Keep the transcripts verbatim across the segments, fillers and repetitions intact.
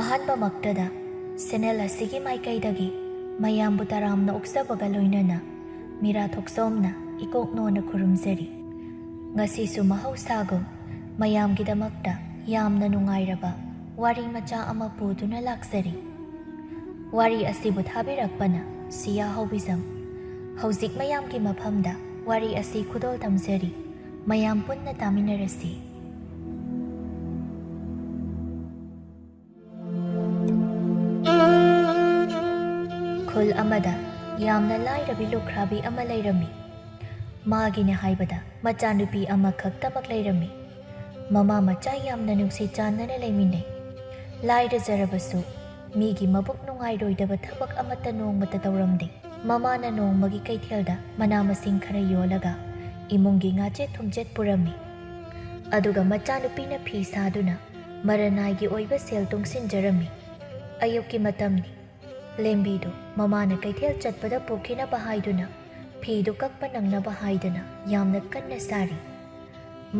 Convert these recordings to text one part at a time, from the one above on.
ꯑꯍꯥꯟꯕꯃꯛꯇꯗ channel ꯑꯁꯤꯒꯤ ꯃꯥꯏꯀꯩꯗꯒꯤ ꯃꯌꯥꯝꯕꯨ ꯇꯔꯥꯝꯅ ꯑꯣꯛꯆꯕꯒ ꯂꯣꯏꯅꯅ ꯃꯤꯔꯥ ꯊꯣꯛꯆꯣꯝꯅ ꯏꯀꯣꯛ ꯅꯣꯟꯅ ꯈꯨꯔꯨꯝꯖꯔꯤ꯫ ꯉꯁꯤꯁꯨ ꯃꯍꯧꯁꯥꯒꯨꯝ ꯃꯌꯥꯝꯒꯤꯗꯃꯛꯇ ꯌꯥꯝꯅ ꯅꯨꯡꯉꯥꯏꯔꯕ ꯋꯥꯔꯤ ꯃꯆꯥ ꯑꯃ ꯄꯨꯗꯨꯅ ꯂꯥꯛꯆꯔꯤ꯫ ꯋꯥꯔꯤ ꯑꯁꯤꯕꯨ ꯊꯥꯕꯤꯔꯛꯄꯅ ꯁꯤꯌꯥ ꯍꯧꯕꯤꯖꯝ꯫ ꯍꯧꯖꯤꯛ ꯃꯌꯥꯝꯒꯤ ꯃꯐꯝꯗ ꯋꯥꯔꯤ ꯑꯁꯤ ꯈꯨꯗꯣꯜ ꯇꯝꯖꯔꯤ꯫ ꯃꯌꯥꯝ ꯄꯨꯟꯅ ꯇꯥꯃꯤꯟꯅꯔꯁꯤ꯫ ꯈꯨꯜ ꯑꯃꯗ ꯌꯥꯝꯅ ꯂꯥꯏꯔꯕꯤ ꯂꯨꯈ꯭ꯔꯥꯕꯤ ꯑꯃ ꯂꯩꯔꯝꯃꯤ꯫ ꯃꯥꯒꯤꯅꯦ ꯍꯥꯏꯕꯗ ꯃꯆꯥꯅꯨꯄꯤ ꯑꯃꯈꯛꯇꯃꯛ ꯂꯩꯔꯝꯃꯤ꯫ ꯃꯃꯥ ꯃꯆꯥ ꯌꯥꯝꯅ ꯅꯨꯡꯁꯤ ꯆꯥꯟꯅꯅ ꯂꯩꯃꯤꯟꯅꯩ꯫ ꯂꯥꯏꯔꯖꯔꯕꯁꯨ ꯃꯤꯒꯤ ꯃꯕꯨꯛ ꯅꯨꯡꯉꯥꯏꯔꯣꯏꯗꯕ ꯊꯕꯛ ꯑꯃꯠꯇ ꯅꯣꯡꯃꯇ ꯇꯧꯔꯝꯗꯦ꯫ ꯃꯃꯥꯅ ꯅꯣꯡꯃꯒꯤ ꯀꯩꯊꯦꯜꯗ ꯃꯅꯥ ꯃꯁꯤꯡ ꯈꯔ ꯌꯣꯜꯂꯒ ꯏꯃꯨꯡꯒꯤ ꯉꯥꯆꯦꯠ ꯊꯨꯝꯆꯦꯠ ꯄꯨꯔꯝꯃꯤ꯫ ꯑꯗꯨꯒ ꯃꯆꯥꯅꯨꯄꯤꯅ ꯐꯤ ꯁꯥꯗꯨꯅ ꯃꯔꯅꯥꯏꯒꯤ ꯑꯣꯏꯕ ꯁꯦꯜ ꯇꯨꯡꯁꯤꯟꯖꯔꯝꯃꯤ꯫ ꯑꯌꯨꯛꯀꯤ ꯃꯇꯝꯅꯤ꯫ ꯂꯦꯝꯕꯤꯗꯨ ꯃꯃꯥꯅ ꯀꯩꯊꯦꯜ ꯆꯠꯄꯗ ꯄꯨꯈꯤꯅꯕ ꯍꯥꯏꯗꯨꯅ ꯐꯤꯗꯨ ꯀꯛꯄ ꯅꯪꯅꯕ ꯍꯥꯏꯗꯅ ꯌꯥꯝꯅ ꯀꯟꯅ ꯁꯥꯔꯤ꯫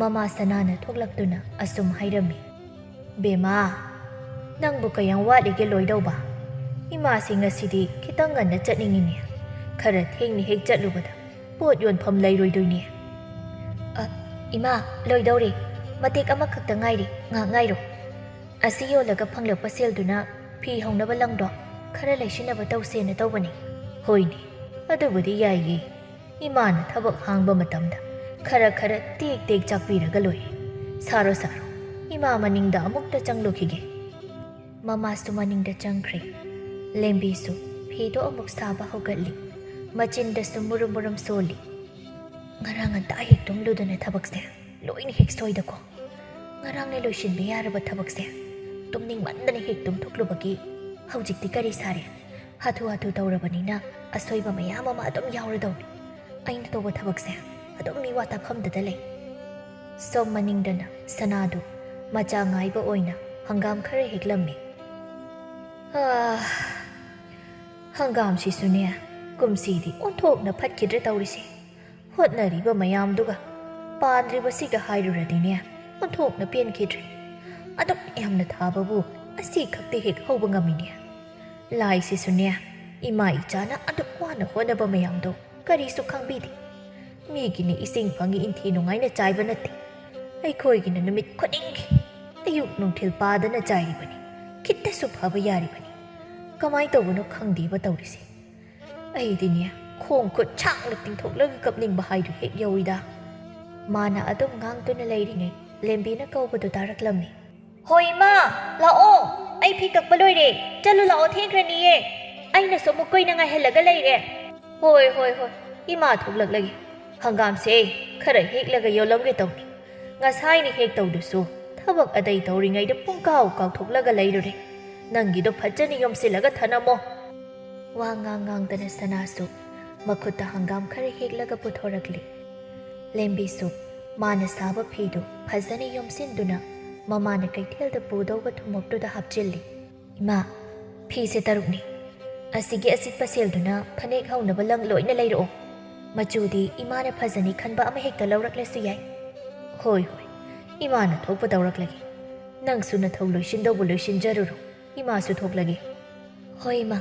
ꯃꯃꯥ ꯁꯅꯥꯅ ꯊꯣꯛꯂꯛꯇꯨꯅ ꯑꯁꯨꯝ ꯍꯥꯏꯔꯝꯃꯤ, "ꯕꯦꯃꯥ, ꯅꯪꯕꯨ ꯀꯌꯥꯝ ꯋꯥꯠꯂꯤꯒꯦ ꯂꯣꯏꯗꯧꯕ? ꯏꯃꯥꯁꯤ ꯉꯁꯤꯗꯤ ꯈꯤꯇꯪ ꯉꯟꯅ ꯆꯠꯅꯤꯡꯉꯤꯅꯦ꯫ ꯈꯔ ꯊꯦꯡꯅ ꯍꯦꯛ ꯆꯠꯂꯨꯕꯗ ꯄꯣꯠ ꯌꯣꯟꯐꯝ ꯂꯩꯔꯣꯏꯗꯣꯏꯅꯦ꯫" "ꯑ, ꯏꯃꯥ, ꯂꯣꯏꯗꯧꯔꯦ꯫ ꯃꯇꯦꯛ ꯑꯃꯈꯛꯇ ꯉꯥꯏꯔꯤ꯫ ꯉꯥꯏꯍꯥꯛ ꯉꯥꯏꯔꯣ꯫ ꯑꯁꯤ ꯌꯣꯜꯂꯒ ꯐꯪꯂꯛꯄ ꯁꯦꯜꯗꯨꯅ ꯐꯤ ꯍꯧꯅꯕ ꯂꯪꯗꯣ ꯈꯔ ꯂꯩꯁꯤꯟꯅꯕ ꯇꯧꯁꯦꯅ ꯇꯧꯕꯅꯤ꯫" "ꯍꯣꯏꯅꯦ, ꯑꯗꯨꯕꯨꯗꯤ ꯌꯥꯏꯌꯦ꯫ ꯏꯃꯥꯅ ꯊꯕꯛ ꯍꯥꯡꯕ ꯃꯇꯝꯗ ꯈꯔ ꯈꯔ ꯇꯦꯛ ꯇꯦꯛ ꯆꯥꯛꯄꯤꯔꯒ ꯂꯣꯏꯔꯦ꯫ ꯁꯥꯔꯣ, ꯁꯥꯔꯣ꯫ ꯏꯃꯥ ꯃꯅꯤꯡꯗ ꯑꯃꯨꯛꯇ ꯆꯪꯂꯨꯈꯤꯒꯦ꯫" ꯃꯃꯥꯁꯨ ꯃꯅꯤꯡꯗ ꯆꯪꯈ꯭ꯔꯦ꯫ ꯂꯦꯝꯕꯤꯁꯨ ꯐꯤꯗꯣ ꯑꯃꯨꯛ ꯁꯥꯕ ꯍꯧꯒꯠꯂꯤ꯫ ꯃꯆꯤꯟꯗꯁꯨ ꯃꯨꯔꯨꯝ ꯃꯨꯔꯨꯝ ꯁꯣꯜꯂꯤ꯫ "ꯉꯔꯥꯡ ꯉꯟꯇꯥ ꯍꯦꯛ ꯇꯨꯝꯂꯨꯗꯅ ꯊꯕꯛꯁꯦ ꯂꯣꯏꯅ ꯍꯦꯛ ꯁꯣꯏꯗꯀꯣ꯫ ꯉꯔꯥꯡꯅ ꯂꯣꯏꯁꯤꯟꯕ ꯌꯥꯔꯕ ꯊꯕꯛꯁꯦ ꯇꯨꯝꯅꯤꯡꯃꯟꯗꯅ ꯍꯦꯛ ꯇꯨꯝꯊꯣꯛꯂꯨꯕꯒꯤ ꯍꯧꯖꯤꯛꯇꯤ ꯀꯔꯤ ꯁꯥꯔꯦ? ꯍꯥꯊꯨ ꯍꯥꯊꯨ ꯇꯧꯔꯕꯅꯤꯅ ꯑꯁꯣꯏꯕ ꯃꯌꯥꯝ ꯑꯃ ꯑꯗꯨꯝ ꯌꯥꯎꯔꯗꯧꯅꯤ꯫ ꯑꯩꯅ ꯇꯧꯕ ꯊꯕꯛꯁꯦ ꯑꯗꯨꯝ ꯃꯤꯋꯥ ꯇꯥꯐꯝꯗꯗ ꯂꯩ꯫" ꯁꯣꯝ ꯃꯅꯤꯡꯗꯅ ꯁꯅꯥꯗꯨ ꯃꯆꯥ ꯉꯥꯏꯕ ꯑꯣꯏꯅ ꯍꯪꯒꯥꯝ ꯈꯔ ꯍꯦꯛꯂꯝꯃꯤ꯫ "ꯑꯥ, ꯍꯪꯒꯥꯝꯁꯤꯁꯨꯅꯦ, ꯀꯨꯝꯁꯤꯗꯤ ꯑꯣꯟꯊꯣꯛꯅ ꯐꯠꯈꯤꯗ꯭ꯔꯦ ꯇꯧꯔꯤꯁꯦ꯫ ꯍꯣꯠꯅꯔꯤꯕ ꯃꯌꯥꯝꯗꯨꯒ ꯄꯥꯟꯗ꯭ꯔꯤꯕꯁꯤꯒ ꯍꯥꯏꯔꯨꯔꯗꯤꯅꯦ, ꯑꯣꯟꯊꯣꯛꯅ ꯄꯦꯟꯈꯤꯗ꯭ꯔꯦ꯫ ꯑꯗꯨꯛ ꯌꯥꯝꯅ ꯊꯥꯕꯕꯨ ꯑꯁꯤ ꯈꯛꯇ ꯍꯦꯛ ꯍꯧꯕ ꯉꯝꯃꯤꯅꯦ꯫ ꯂꯥꯏꯁꯤꯁꯨꯅꯦ, ꯏꯃꯥ ꯏꯆꯥꯅ ꯑꯗꯨꯛ ꯋꯥꯅ ꯍꯣꯠꯅꯕ ꯃꯌꯥꯝꯗꯣ ꯀꯔꯤꯁꯨ ꯈꯪꯕꯤꯗꯦ꯫ ꯃꯤꯒꯤꯅꯦ ꯏꯁꯤꯡ ꯐꯪꯉꯤ ꯏꯟꯊꯤ ꯅꯨꯡꯉꯥꯏꯅ ꯆꯥꯏꯕ ꯅꯠꯇꯦ꯫ ꯑꯩꯈꯣꯏꯒꯤꯅ ꯅꯨꯃꯤꯠ ꯈꯨꯗꯤꯡꯒꯤ ꯑꯌꯨꯛ ꯅꯨꯡꯊꯤꯜ ꯄꯥꯗꯅ ꯆꯥꯏꯔꯤꯕꯅꯤ꯫ ꯈꯤꯠꯇꯁꯨ ꯐꯕ ꯌꯥꯔꯤꯕꯅꯤ꯫ ꯀꯃꯥꯏ ꯇꯧꯕꯅꯣ ꯈꯪꯗꯦꯕ ꯇꯧꯔꯤꯁꯦ꯫ ꯑꯩꯗꯤꯅꯦ, ꯈꯣꯡ ꯈꯨꯠ ꯁꯥꯡꯅ ꯇꯤꯡꯊꯣꯛꯂꯒ ꯀꯞꯅꯤꯡꯕ ꯍꯥꯏꯗꯨ ꯍꯦꯛ ꯌꯧꯏꯗ꯫ ꯃꯥꯅ ꯑꯗꯨꯝ ꯉꯥꯡꯗꯨꯅ ꯂꯩꯔꯤꯉꯩ, ꯂꯦꯝꯕꯤꯅ ꯀꯧꯕꯗꯨ ꯇꯥꯔꯛꯂꯝꯃꯤ꯫ "ꯍꯣꯏ ꯏꯃꯥ, ꯂꯥꯛꯑꯣ꯫ ꯑꯩ ꯐꯤ ꯀꯛꯄ ꯂꯣꯏꯔꯦ꯫ ꯆꯠꯂꯨ ꯂꯥꯛꯑꯣ, ꯊꯦꯡꯈ꯭ꯔꯅꯤꯌꯦ꯫ ꯑꯩꯅꯁꯨ ꯑꯃꯨꯛ ꯀꯨꯏꯅ ꯉꯥꯏꯍꯜꯂꯒ ꯂꯩꯔꯦ꯫" "ꯍꯣꯏ, ꯍꯣꯏ, ꯍꯣꯏ꯫ ꯏꯃꯥ ꯊꯣꯛꯂꯛꯂꯒꯦ꯫ ꯍꯪꯒꯥꯝꯁꯦ ꯈꯔ ꯍꯦꯛꯂꯒ ꯌꯣꯜꯂꯝꯒꯦ ꯇꯧꯅꯤ꯫ ꯉꯁꯥꯏꯅ ꯍꯦꯛ ꯇꯧꯗꯨꯁꯨ ꯊꯕꯛ ꯑꯇꯩ ꯇꯧꯔꯤꯉꯩꯗ ꯄꯨꯡꯀꯥꯎ ꯀꯥꯎꯊꯣꯛꯂꯒ ꯂꯩꯔꯨꯔꯦ꯫ ꯅꯪꯒꯤꯗꯣ ꯐꯖꯅ ꯌꯣꯝꯁꯤꯜꯂꯒ ꯊꯅꯝꯃꯣ꯫" ꯋꯥ ꯉꯥꯡ ꯉꯥꯡꯗꯅ ꯁꯅꯥꯁꯨ ꯃꯈꯨꯠꯇ ꯍꯪꯒꯥꯝ ꯈꯔ ꯍꯦꯛꯂꯒ ꯄꯨꯊꯣꯔꯛꯂꯤ꯫ ꯂꯦꯝꯕꯤꯁꯨ ꯃꯥꯅ ꯁꯥꯕ ꯐꯤꯗꯨ ꯐꯖꯅ ꯌꯣꯝꯁꯤꯟꯗꯨꯅ ꯃꯃꯥꯅ ꯀꯩꯊꯦꯜꯗ ꯄꯨꯗꯧꯕ ꯊꯨꯝꯃꯣꯛꯇꯨꯗ ꯍꯥꯞꯆꯤꯜꯂꯤ꯫ "ꯏꯃꯥ, ꯐꯤꯁꯦ ꯇꯔꯨꯛꯅꯤ꯫ ꯑꯁꯤꯒꯤ ꯑꯁꯤꯠꯄ ꯁꯦꯜꯗꯨꯅ ꯐꯅꯦꯛ ꯍꯧꯅꯕ ꯂꯪ ꯂꯣꯏꯅ ꯂꯩꯔꯛꯑꯣ꯫ ꯃꯆꯨꯗꯤ ꯏꯃꯥꯅ ꯐꯖꯅꯤ ꯈꯟꯕ ꯑꯃ ꯍꯦꯛꯇ ꯂꯧꯔꯛꯂꯁꯨ ꯌꯥꯏ꯫" "ꯍꯣꯏ, ꯍꯣꯏ꯫ ꯏꯃꯥꯅ ꯊꯣꯛꯄ ꯇꯧꯔꯛꯂꯒꯦ꯫ ꯅꯪꯁꯨ ꯅꯊꯧ ꯂꯣꯏꯁꯤꯟꯗꯧꯕ ꯂꯣꯏꯁꯤꯟꯖꯔꯨꯔꯣ꯫ ꯏꯃꯥꯁꯨ ꯊꯣꯛꯂꯒꯦ꯫" "ꯍꯣꯏ, ꯏꯃꯥ꯫"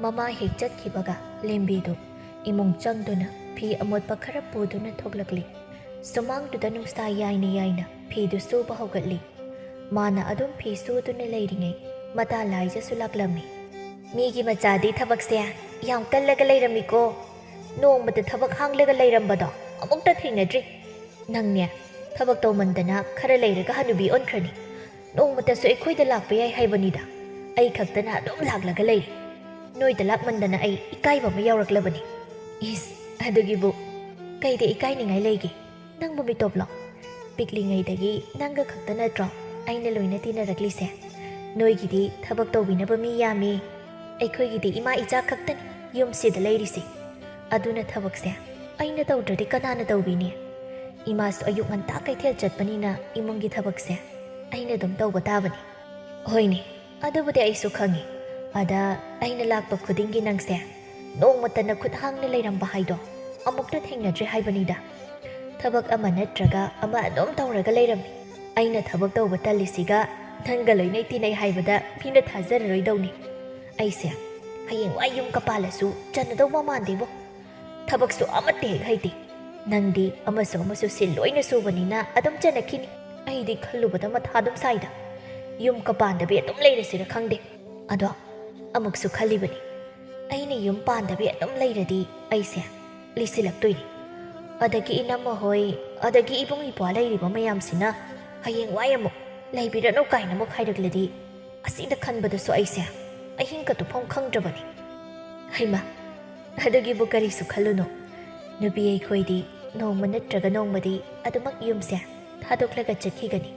ꯃꯃꯥ ꯍꯦꯛ ꯆꯠꯈꯤꯕꯒ ꯂꯦꯝꯕꯤꯗꯨ ꯏꯃꯨꯡ ꯆꯪꯗꯨꯅ ꯐꯤ ꯑꯃꯣꯠꯄ ꯈꯔ ꯄꯨꯗꯨꯅ ꯊꯣꯛꯂꯛꯂꯤ꯫ ꯁꯨꯃꯥꯡꯗꯨꯗ ꯅꯨꯡꯁꯥ ꯌꯥꯏꯅ ꯌꯥꯏꯅ ꯐꯤꯗꯨ ꯁꯨꯕ ꯍꯧꯒꯠꯂꯤ꯫ ꯃꯥꯅ ꯑꯗꯨꯝ ꯐꯤ ꯁꯨꯗꯨꯅ ꯂꯩꯔꯤꯉꯩ ꯃꯇꯥ ꯂꯥꯏꯖꯁꯨ ꯂꯥꯛꯂꯝꯃꯤ꯫ "ꯃꯤꯒꯤ ꯃꯆꯥꯗꯤ ꯊꯕꯛꯁꯦ ꯌꯥꯝ ꯀꯜꯂꯒ ꯂꯩꯔꯝꯃꯤꯀꯣ꯫ ꯅꯣꯡꯃꯇ ꯊꯕꯛ ꯍꯥꯡꯂꯒ ꯂꯩꯔꯝꯕꯗꯣ ꯑꯃꯨꯛꯇ ꯊꯦꯡꯅꯗ꯭ꯔꯤ꯫ ꯅꯪꯅꯦ, ꯊꯕꯛ ꯇꯧꯃꯟꯗꯅ ꯈꯔ ꯂꯩꯔꯒ ꯍꯅꯨꯕꯤ ꯑꯣꯟꯈ꯭ꯔꯅꯤ꯫ ꯅꯣꯡꯃꯇꯁꯨ ꯑꯩꯈꯣꯏꯗ ꯂꯥꯛꯄ ꯌꯥꯏ ꯍꯥꯏꯕꯅꯤꯗ꯫ ꯑꯩ ꯈꯛꯇꯅ ꯑꯗꯨꯝ ꯂꯥꯛꯂꯒ ꯂꯩꯔꯦ꯫ ꯅꯣꯏꯗ ꯂꯥꯛꯃꯟꯗꯅ ꯑꯩ ꯏꯀꯥꯏꯕ ꯑꯃ ꯌꯥꯎꯔꯛꯂꯕꯅꯤ꯫" "ꯏꯁ, ꯑꯗꯨꯒꯤꯕꯨ ꯀꯩꯗ ꯏꯀꯥꯏꯅꯤꯡꯉꯥꯏ ꯂꯩꯒꯦ? ꯅꯪꯕꯨ ꯃꯤꯇꯣꯞꯂꯣ? ꯄꯤꯛꯂꯤꯉꯩꯗꯒꯤ ꯅꯪꯒ ꯈꯛꯇ ꯅꯠꯇ꯭ꯔꯣ ꯑꯩꯅ ꯂꯣꯏꯅ ꯇꯤꯟꯅꯔꯛꯂꯤꯁꯦ? ꯅꯣꯏꯒꯤꯗꯤ ꯊꯕꯛ ꯇꯧꯕꯤꯅꯕ ꯃꯤ ꯌꯥꯝꯃꯤ꯫ ꯑꯩꯈꯣꯏꯒꯤꯗꯤ ꯏꯃꯥ ꯏꯆꯥ ꯈꯛꯇꯅꯤ ꯌꯨꯝꯁꯤꯗ ꯂꯩꯔꯤꯁꯦ꯫ ꯑꯗꯨꯅ ꯊꯕꯛꯁꯦ ꯑꯩꯅ ꯇꯧꯗ꯭ꯔꯗꯤ ꯀꯅꯥꯅ ꯇꯧꯕꯤꯅꯤ? ꯏꯃꯥꯁꯨ ꯑꯌꯨꯛ ꯉꯟꯇꯥ ꯀꯩꯊꯦꯜ ꯆꯠꯄꯅꯤꯅ ꯏꯃꯨꯡꯒꯤ ꯊꯕꯛꯁꯦ ꯑꯩꯅ ꯑꯗꯨꯝ ꯇꯧꯕ ꯇꯥꯕꯅꯤ꯫" "ꯍꯣꯏꯅꯦ, ꯑꯗꯨꯕꯨꯗꯤ ꯑꯩꯁꯨ ꯈꯪꯉꯤ꯫ ꯑꯗ ꯑꯩꯅ ꯂꯥꯛꯄ ꯈꯨꯗꯤꯡꯒꯤ ꯅꯪꯁꯦ ꯅꯣꯡꯃꯇ ꯅꯈꯨꯠ ꯍꯥꯡꯅ ꯂꯩꯔꯝꯕ ꯍꯥꯏꯗꯣ ꯑꯃꯨꯛꯇ ꯊꯦꯡꯅꯗ꯭ꯔꯤ ꯍꯥꯏꯕꯅꯤꯗ꯫ ꯊꯕꯛ ꯑꯃ ꯅꯠꯇ꯭ꯔꯒ ꯑꯃ ꯑꯗꯨꯝ ꯇꯧꯔꯒ ꯂꯩꯔꯝꯃꯤ꯫ ꯑꯩꯅ ꯊꯕꯛ ꯇꯧꯕ ꯇꯜꯂꯤꯁꯤꯒ ꯅꯪꯒ ꯂꯣꯏꯅꯩ ꯇꯤꯟꯅꯩ ꯍꯥꯏꯕꯗ ꯃꯤꯅ ꯊꯥꯖꯔꯔꯣꯏꯗꯧꯅꯤ꯫ ꯑꯩꯁꯦ ꯍꯌꯦꯡꯋꯥꯏ ꯌꯨꯝꯒ ꯄꯥꯜꯂꯁꯨ ꯆꯟꯅꯗꯧꯕ ꯃꯥꯟꯗꯦꯕꯣ꯫ ꯊꯕꯛꯁꯨ ꯑꯃꯠꯇ ꯍꯦꯛ ꯍꯩꯇꯦ꯫ ꯅꯪꯗꯤ ꯑꯃꯁꯨ ꯑꯃꯁꯨ ꯁꯤꯟ ꯂꯣꯏꯅ ꯁꯨꯕꯅꯤꯅ ꯑꯗꯨꯝ ꯆꯟꯅꯈꯤꯅꯤ꯫ ꯑꯩꯗꯤ ꯈꯜꯂꯨꯕꯗ ꯃꯊꯥ ꯑꯗꯨꯝ ꯁꯥꯏꯗ꯫ ꯌꯨꯝꯒ ꯄꯥꯟꯗꯕꯤ ꯑꯗꯨꯝ ꯂꯩꯔꯁꯤꯔ ꯈꯪꯗꯦ꯫ ꯑꯗꯣ ꯑꯃꯨꯛꯁꯨ ꯈꯜꯂꯤꯕꯅꯤ, ꯑꯩꯅ ꯌꯨꯝ ꯄꯥꯟꯗꯕꯤ ꯑꯗꯨꯝ ꯂꯩꯔꯗꯤ ꯑꯩꯁꯦ ꯂꯤꯁꯤꯜꯂꯛꯇꯣꯏꯅꯤ꯫ ꯑꯗꯒꯤ ꯏꯅꯝꯃ ꯍꯣꯏ, ꯑꯗꯒꯤ ꯏꯕꯨꯡ ꯏꯄ꯭ꯋꯥ ꯂꯩꯔꯤꯕ ꯃꯌꯥꯝꯁꯤꯅ ꯍꯌꯦꯡꯋꯥꯏ ꯑꯃꯨꯛ "ꯂꯩꯕꯤꯔꯅꯨ" ꯀꯥꯏꯅ ꯑꯃꯨꯛ ꯍꯥꯏꯔꯛꯂꯗꯤ, ꯑꯁꯤꯗ ꯈꯟꯕꯗꯁꯨ ꯑꯩꯁꯦ ꯑꯍꯤꯡꯒ ꯇꯨꯝꯐꯝ ꯈꯪꯗ꯭ꯔꯕꯅꯤ꯫ ꯍꯩꯃꯥ, ꯑꯗꯨꯒꯤꯕꯨ ꯀꯔꯤꯁꯨ ꯈꯜꯂꯨꯅꯨ꯫ ꯅꯨꯄꯤ ꯑꯩꯈꯣꯏꯗꯤ ꯅꯣꯡꯃ ꯅꯠꯇ꯭ꯔꯒ ꯅꯣꯡꯃꯗꯤ ꯑꯗꯨꯃꯛ ꯌꯨꯝꯁꯦ ꯊꯥꯗꯣꯛꯂꯒ ꯆꯠꯈꯤꯒꯅꯤ꯫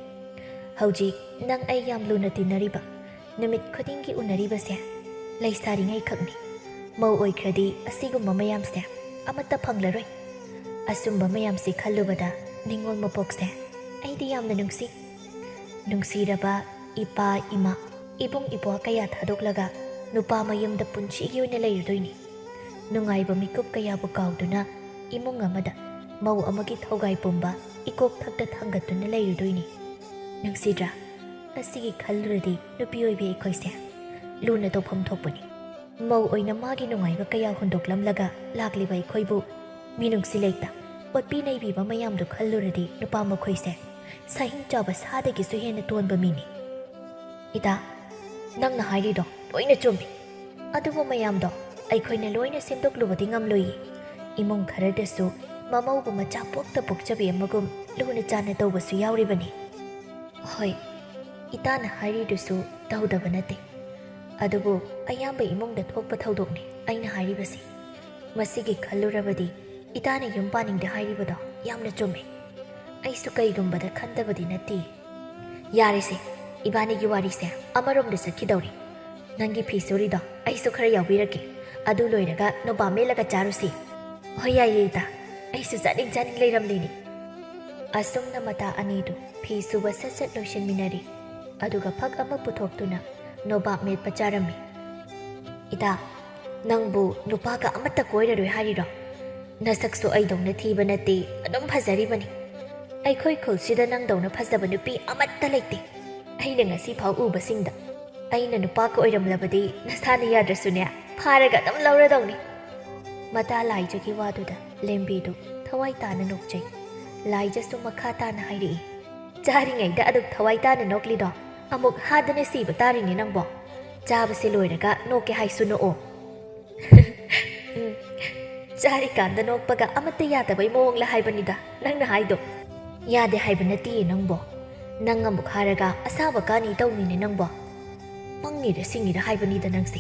ꯍꯧꯖꯤꯛ ꯅꯪ ꯑꯩ ꯌꯥꯝ ꯂꯨꯅ ꯇꯤꯟꯅꯔꯤꯕ, ꯅꯨꯃꯤꯠ ꯈꯨꯗꯤꯡꯒꯤ ꯎꯅꯔꯤꯕꯁꯦ ꯂꯩꯁꯥꯔꯤꯉꯩ ꯈꯛꯅꯤ꯫ ꯃꯧ ꯑꯣꯏꯈ꯭ꯔꯗꯤ ꯑꯁꯤꯒꯨꯝꯕ ꯃꯌꯥꯝꯁꯦ ꯑꯃꯠꯇ ꯐꯪꯂꯔꯣꯏ꯫ ꯑꯁꯨꯝꯕ ꯃꯌꯥꯝꯁꯤ ꯈꯜꯂꯨꯕꯗ ꯅꯤꯡꯉꯣꯜ ꯃꯄꯣꯛꯁꯦ ꯑꯩꯗꯤ ꯌꯥꯝꯅ ꯅꯨꯡꯁꯤ꯫ ꯅꯨꯡꯁꯤꯔꯕ ꯏꯄꯥ ꯏꯃꯥ, ꯏꯕꯨꯡ ꯏꯄ꯭ꯋꯥ ꯀꯌꯥ ꯊꯥꯗꯣꯛꯂꯒ ꯅꯨꯄꯥ ꯃꯌꯨꯝꯗ ꯄꯨꯟꯁꯤꯒꯤ ꯑꯣꯏꯅ ꯂꯩꯔꯨꯗꯣꯏꯅꯤ꯫ ꯅꯨꯡꯉꯥꯏꯕ ꯃꯤꯀꯨꯞ ꯀꯌꯥꯕꯨ ꯀꯥꯎꯗꯨꯅ ꯏꯃꯨꯡ ꯑꯃꯗ ꯃꯧ ꯑꯃꯒꯤ ꯊꯧꯒꯥꯏ ꯄꯨꯝꯕ ꯏꯀꯣꯛ ꯊꯛꯇ ꯊꯥꯡꯒꯠꯇꯨꯅ ꯂꯩꯔꯨꯗꯣꯏꯅꯤ꯫ ꯅꯨꯡꯁꯤꯗ꯭ꯔꯥ? ꯑꯁꯤꯒꯤ ꯈꯜꯂꯨꯔꯗꯤ ꯅꯨꯄꯤ ꯑꯣꯏꯕꯤ ꯑꯩꯈꯣꯏꯁꯦ ꯂꯨꯅ ꯇꯧꯐꯝ ꯊꯣꯛꯄꯅꯤ꯫ ꯃꯧ ꯑꯣꯏꯅ ꯃꯥꯒꯤ ꯅꯨꯡꯉꯥꯏꯕ ꯀꯌꯥ ꯍꯨꯟꯗꯣꯛꯂꯝꯂꯒ ꯂꯥꯛꯂꯤꯕ ꯑꯩꯈꯣꯏꯕꯨ ꯃꯤꯅꯨꯡꯁꯤ ꯂꯩꯇ ꯑꯣꯠꯄꯤ ꯅꯩꯕꯤꯕ ꯃꯌꯥꯝꯗꯨ ꯈꯜꯂꯨꯔꯗꯤ ꯅꯨꯄꯥ ꯃꯈꯣꯏꯁꯦ ꯁꯥꯍꯤꯡ ꯆꯥꯕ ꯁꯥꯗꯒꯤꯁꯨ ꯍꯦꯟꯅ ꯇꯣꯟꯕ ꯃꯤꯅꯤ꯫ ꯏꯇꯥ, ꯅꯪꯅ ꯍꯥꯏꯔꯤꯗꯣ ꯂꯣꯏꯅ ꯆꯨꯝꯃꯤ꯫ ꯑꯗꯨꯕꯨ ꯃꯌꯥꯝꯗꯣ ꯑꯩꯈꯣꯏꯅ ꯂꯣꯏꯅ ꯁꯦꯝꯗꯣꯛꯂꯨꯕꯗꯤ ꯉꯝꯂꯣꯏꯌꯦ꯫ ꯏꯃꯨꯡ ꯈꯔꯗꯁꯨ ꯃꯃꯧꯕꯨ ꯃꯆꯥ ꯄꯣꯛꯇ ꯄꯣꯛꯆꯕꯤ ꯑꯃꯒꯨꯝ ꯂꯨꯅ ꯆꯥꯟꯅ ꯇꯧꯕꯁꯨ ꯌꯥꯎꯔꯤꯕꯅꯤ꯫ ꯍꯣꯏ, ꯏꯇꯥꯅ ꯍꯥꯏꯔꯤꯗꯨꯁꯨ ꯇꯧꯗꯕ ꯅꯠꯇꯦ꯫ ꯑꯗꯨꯕꯨ ꯑꯌꯥꯝꯕ ꯏꯃꯨꯡꯗ ꯊꯣꯛꯄ ꯊꯧꯗꯣꯛꯅꯤ ꯑꯩꯅ ꯍꯥꯏꯔꯤꯕꯁꯤ꯫ ꯃꯁꯤꯒꯤ ꯈꯜꯂꯨꯔꯕꯗꯤ ꯏꯇꯥꯅ ꯌꯨꯝ ꯄꯥꯅꯤꯡꯗꯦ ꯍꯥꯏꯔꯤꯕꯗꯣ ꯌꯥꯝꯅ ꯆꯨꯝꯃꯦ꯫ ꯑꯩꯁꯨ ꯀꯩꯒꯨꯝꯕꯗ ꯈꯟꯗꯕꯗꯤ ꯅꯠꯇꯦ꯫ ꯌꯥꯔꯦꯁꯦ, ꯏꯕꯥꯅꯤꯒꯤ ꯋꯥꯔꯤꯁꯦ ꯑꯃꯔꯣꯝꯗ ꯆꯠꯈꯤꯗꯧꯔꯤ꯫ ꯅꯪꯒꯤ ꯐꯤ ꯁꯨꯔꯤꯗꯣ ꯑꯩꯁꯨ ꯈꯔ ꯌꯥꯎꯕꯤꯔꯛꯀꯦ꯫ ꯑꯗꯨ ꯂꯣꯏꯔꯒ ꯅꯣꯕꯥꯞ ꯃꯦꯠꯂꯒ ꯆꯥꯔꯨꯁꯤ꯫ ꯍꯣꯏ, ꯌꯥꯏꯌꯦ ꯏꯇꯥ, ꯑꯩꯁꯨ ꯆꯥꯅꯤꯡ ꯆꯥꯅꯤꯡ ꯂꯩꯔꯝꯂꯤꯅꯤ꯫ ꯑꯁꯨꯝꯅ ꯃꯇꯥ ꯑꯅꯤꯗꯨ ꯐꯤ ꯁꯨꯕ ꯁꯠ ꯁꯠ ꯂꯣꯏꯁꯤꯟꯃꯤꯟꯅꯔꯤ꯫ ꯑꯗꯨꯒ ꯐꯛ ꯑꯃ ꯄꯨꯊꯣꯛꯇꯨꯅ ꯅꯣꯕꯥꯞ ꯃꯦꯠꯄ ꯆꯥꯔꯝꯃꯤ꯫ ꯏꯇꯥ, ꯅꯪꯕꯨ ꯅꯨꯄꯥꯒ ꯑꯃꯠꯇ ꯀꯣꯏꯔꯔꯣꯏ ꯍꯥꯏꯔꯤꯔꯣ? ꯅꯁꯛꯁꯨ ꯑꯩꯗꯧꯅ ꯊꯤꯕ ꯅꯠꯇꯦ, ꯑꯗꯨꯝ ꯐꯖꯔꯤꯕꯅꯤ꯫ ꯑꯩꯈꯣꯏ ꯈꯨꯜꯁꯤꯗ ꯅꯪꯗꯧꯅ ꯐꯖꯕ ꯅꯨꯄꯤ ꯑꯃꯠꯇ ꯂꯩꯇꯦ꯫ ꯑꯩꯅ ꯉꯁꯤ ꯐꯥꯎ ꯎꯕꯁꯤꯡꯗ ꯑꯩꯅ ꯅꯨꯄꯥꯒ ꯑꯣꯏꯔꯝꯂꯕꯗꯤ ꯅꯁꯥꯅ ꯌꯥꯗ꯭ꯔꯁꯨꯅꯦ, ꯐꯥꯔꯒ ꯑꯗꯨꯝ ꯂꯧꯔꯗꯧꯅꯤ꯫ ꯃꯇꯥ ꯂꯥꯏꯖꯒꯤ ꯋꯥꯗꯨꯗ ꯂꯦꯝꯕꯤꯗꯨ ꯊꯋꯥꯏ ꯇꯥꯅ ꯅꯣꯛꯆꯩ꯫ ꯂꯥꯏꯖꯁꯨ ꯃꯈꯥ ꯇꯥꯅ ꯍꯥꯏꯔꯛꯏ, "ꯆꯥꯔꯤꯉꯩꯗ ꯑꯗꯨꯝ ꯊꯋꯥꯏ ꯇꯥꯅ ꯅꯣꯛꯂꯤꯗꯣ, ꯑꯃꯨꯛ ꯍꯥꯗꯅ ꯁꯤꯕ ꯇꯥꯔꯤꯅꯦ ꯅꯪꯕꯣ꯫ ꯆꯥꯕꯁꯦ ꯂꯣꯏꯔꯒ ꯅꯣꯛꯀꯦ ꯍꯥꯏꯁꯨ ꯅꯣꯛꯑꯣ꯫" ꯎꯝ, ꯆꯥꯔꯤꯀꯥꯟꯗ ꯅꯣꯛꯄꯒ ꯑꯃꯠꯇ ꯌꯥꯗꯕꯩ ꯃꯑꯣꯡꯂ ꯍꯥꯏꯕꯅꯤꯗ ꯅꯪꯅ ꯍꯥꯏꯗꯣ꯫ ꯌꯥꯗꯦ ꯍꯥꯏꯕ ꯅꯠꯇꯤꯌꯦ ꯅꯪꯕꯣ꯫ ꯅꯪ ꯑꯃꯨꯛ ꯍꯥꯏꯔꯒ ꯑꯁꯥꯕ ꯀꯥꯅꯤ ꯇꯧꯅꯤꯅꯦ ꯅꯪꯕꯣ꯫ ꯄꯪꯉꯤꯔ ꯁꯤꯡꯉꯤꯔ ꯍꯥꯏꯕꯅꯤꯗ ꯅꯪꯁꯦ꯫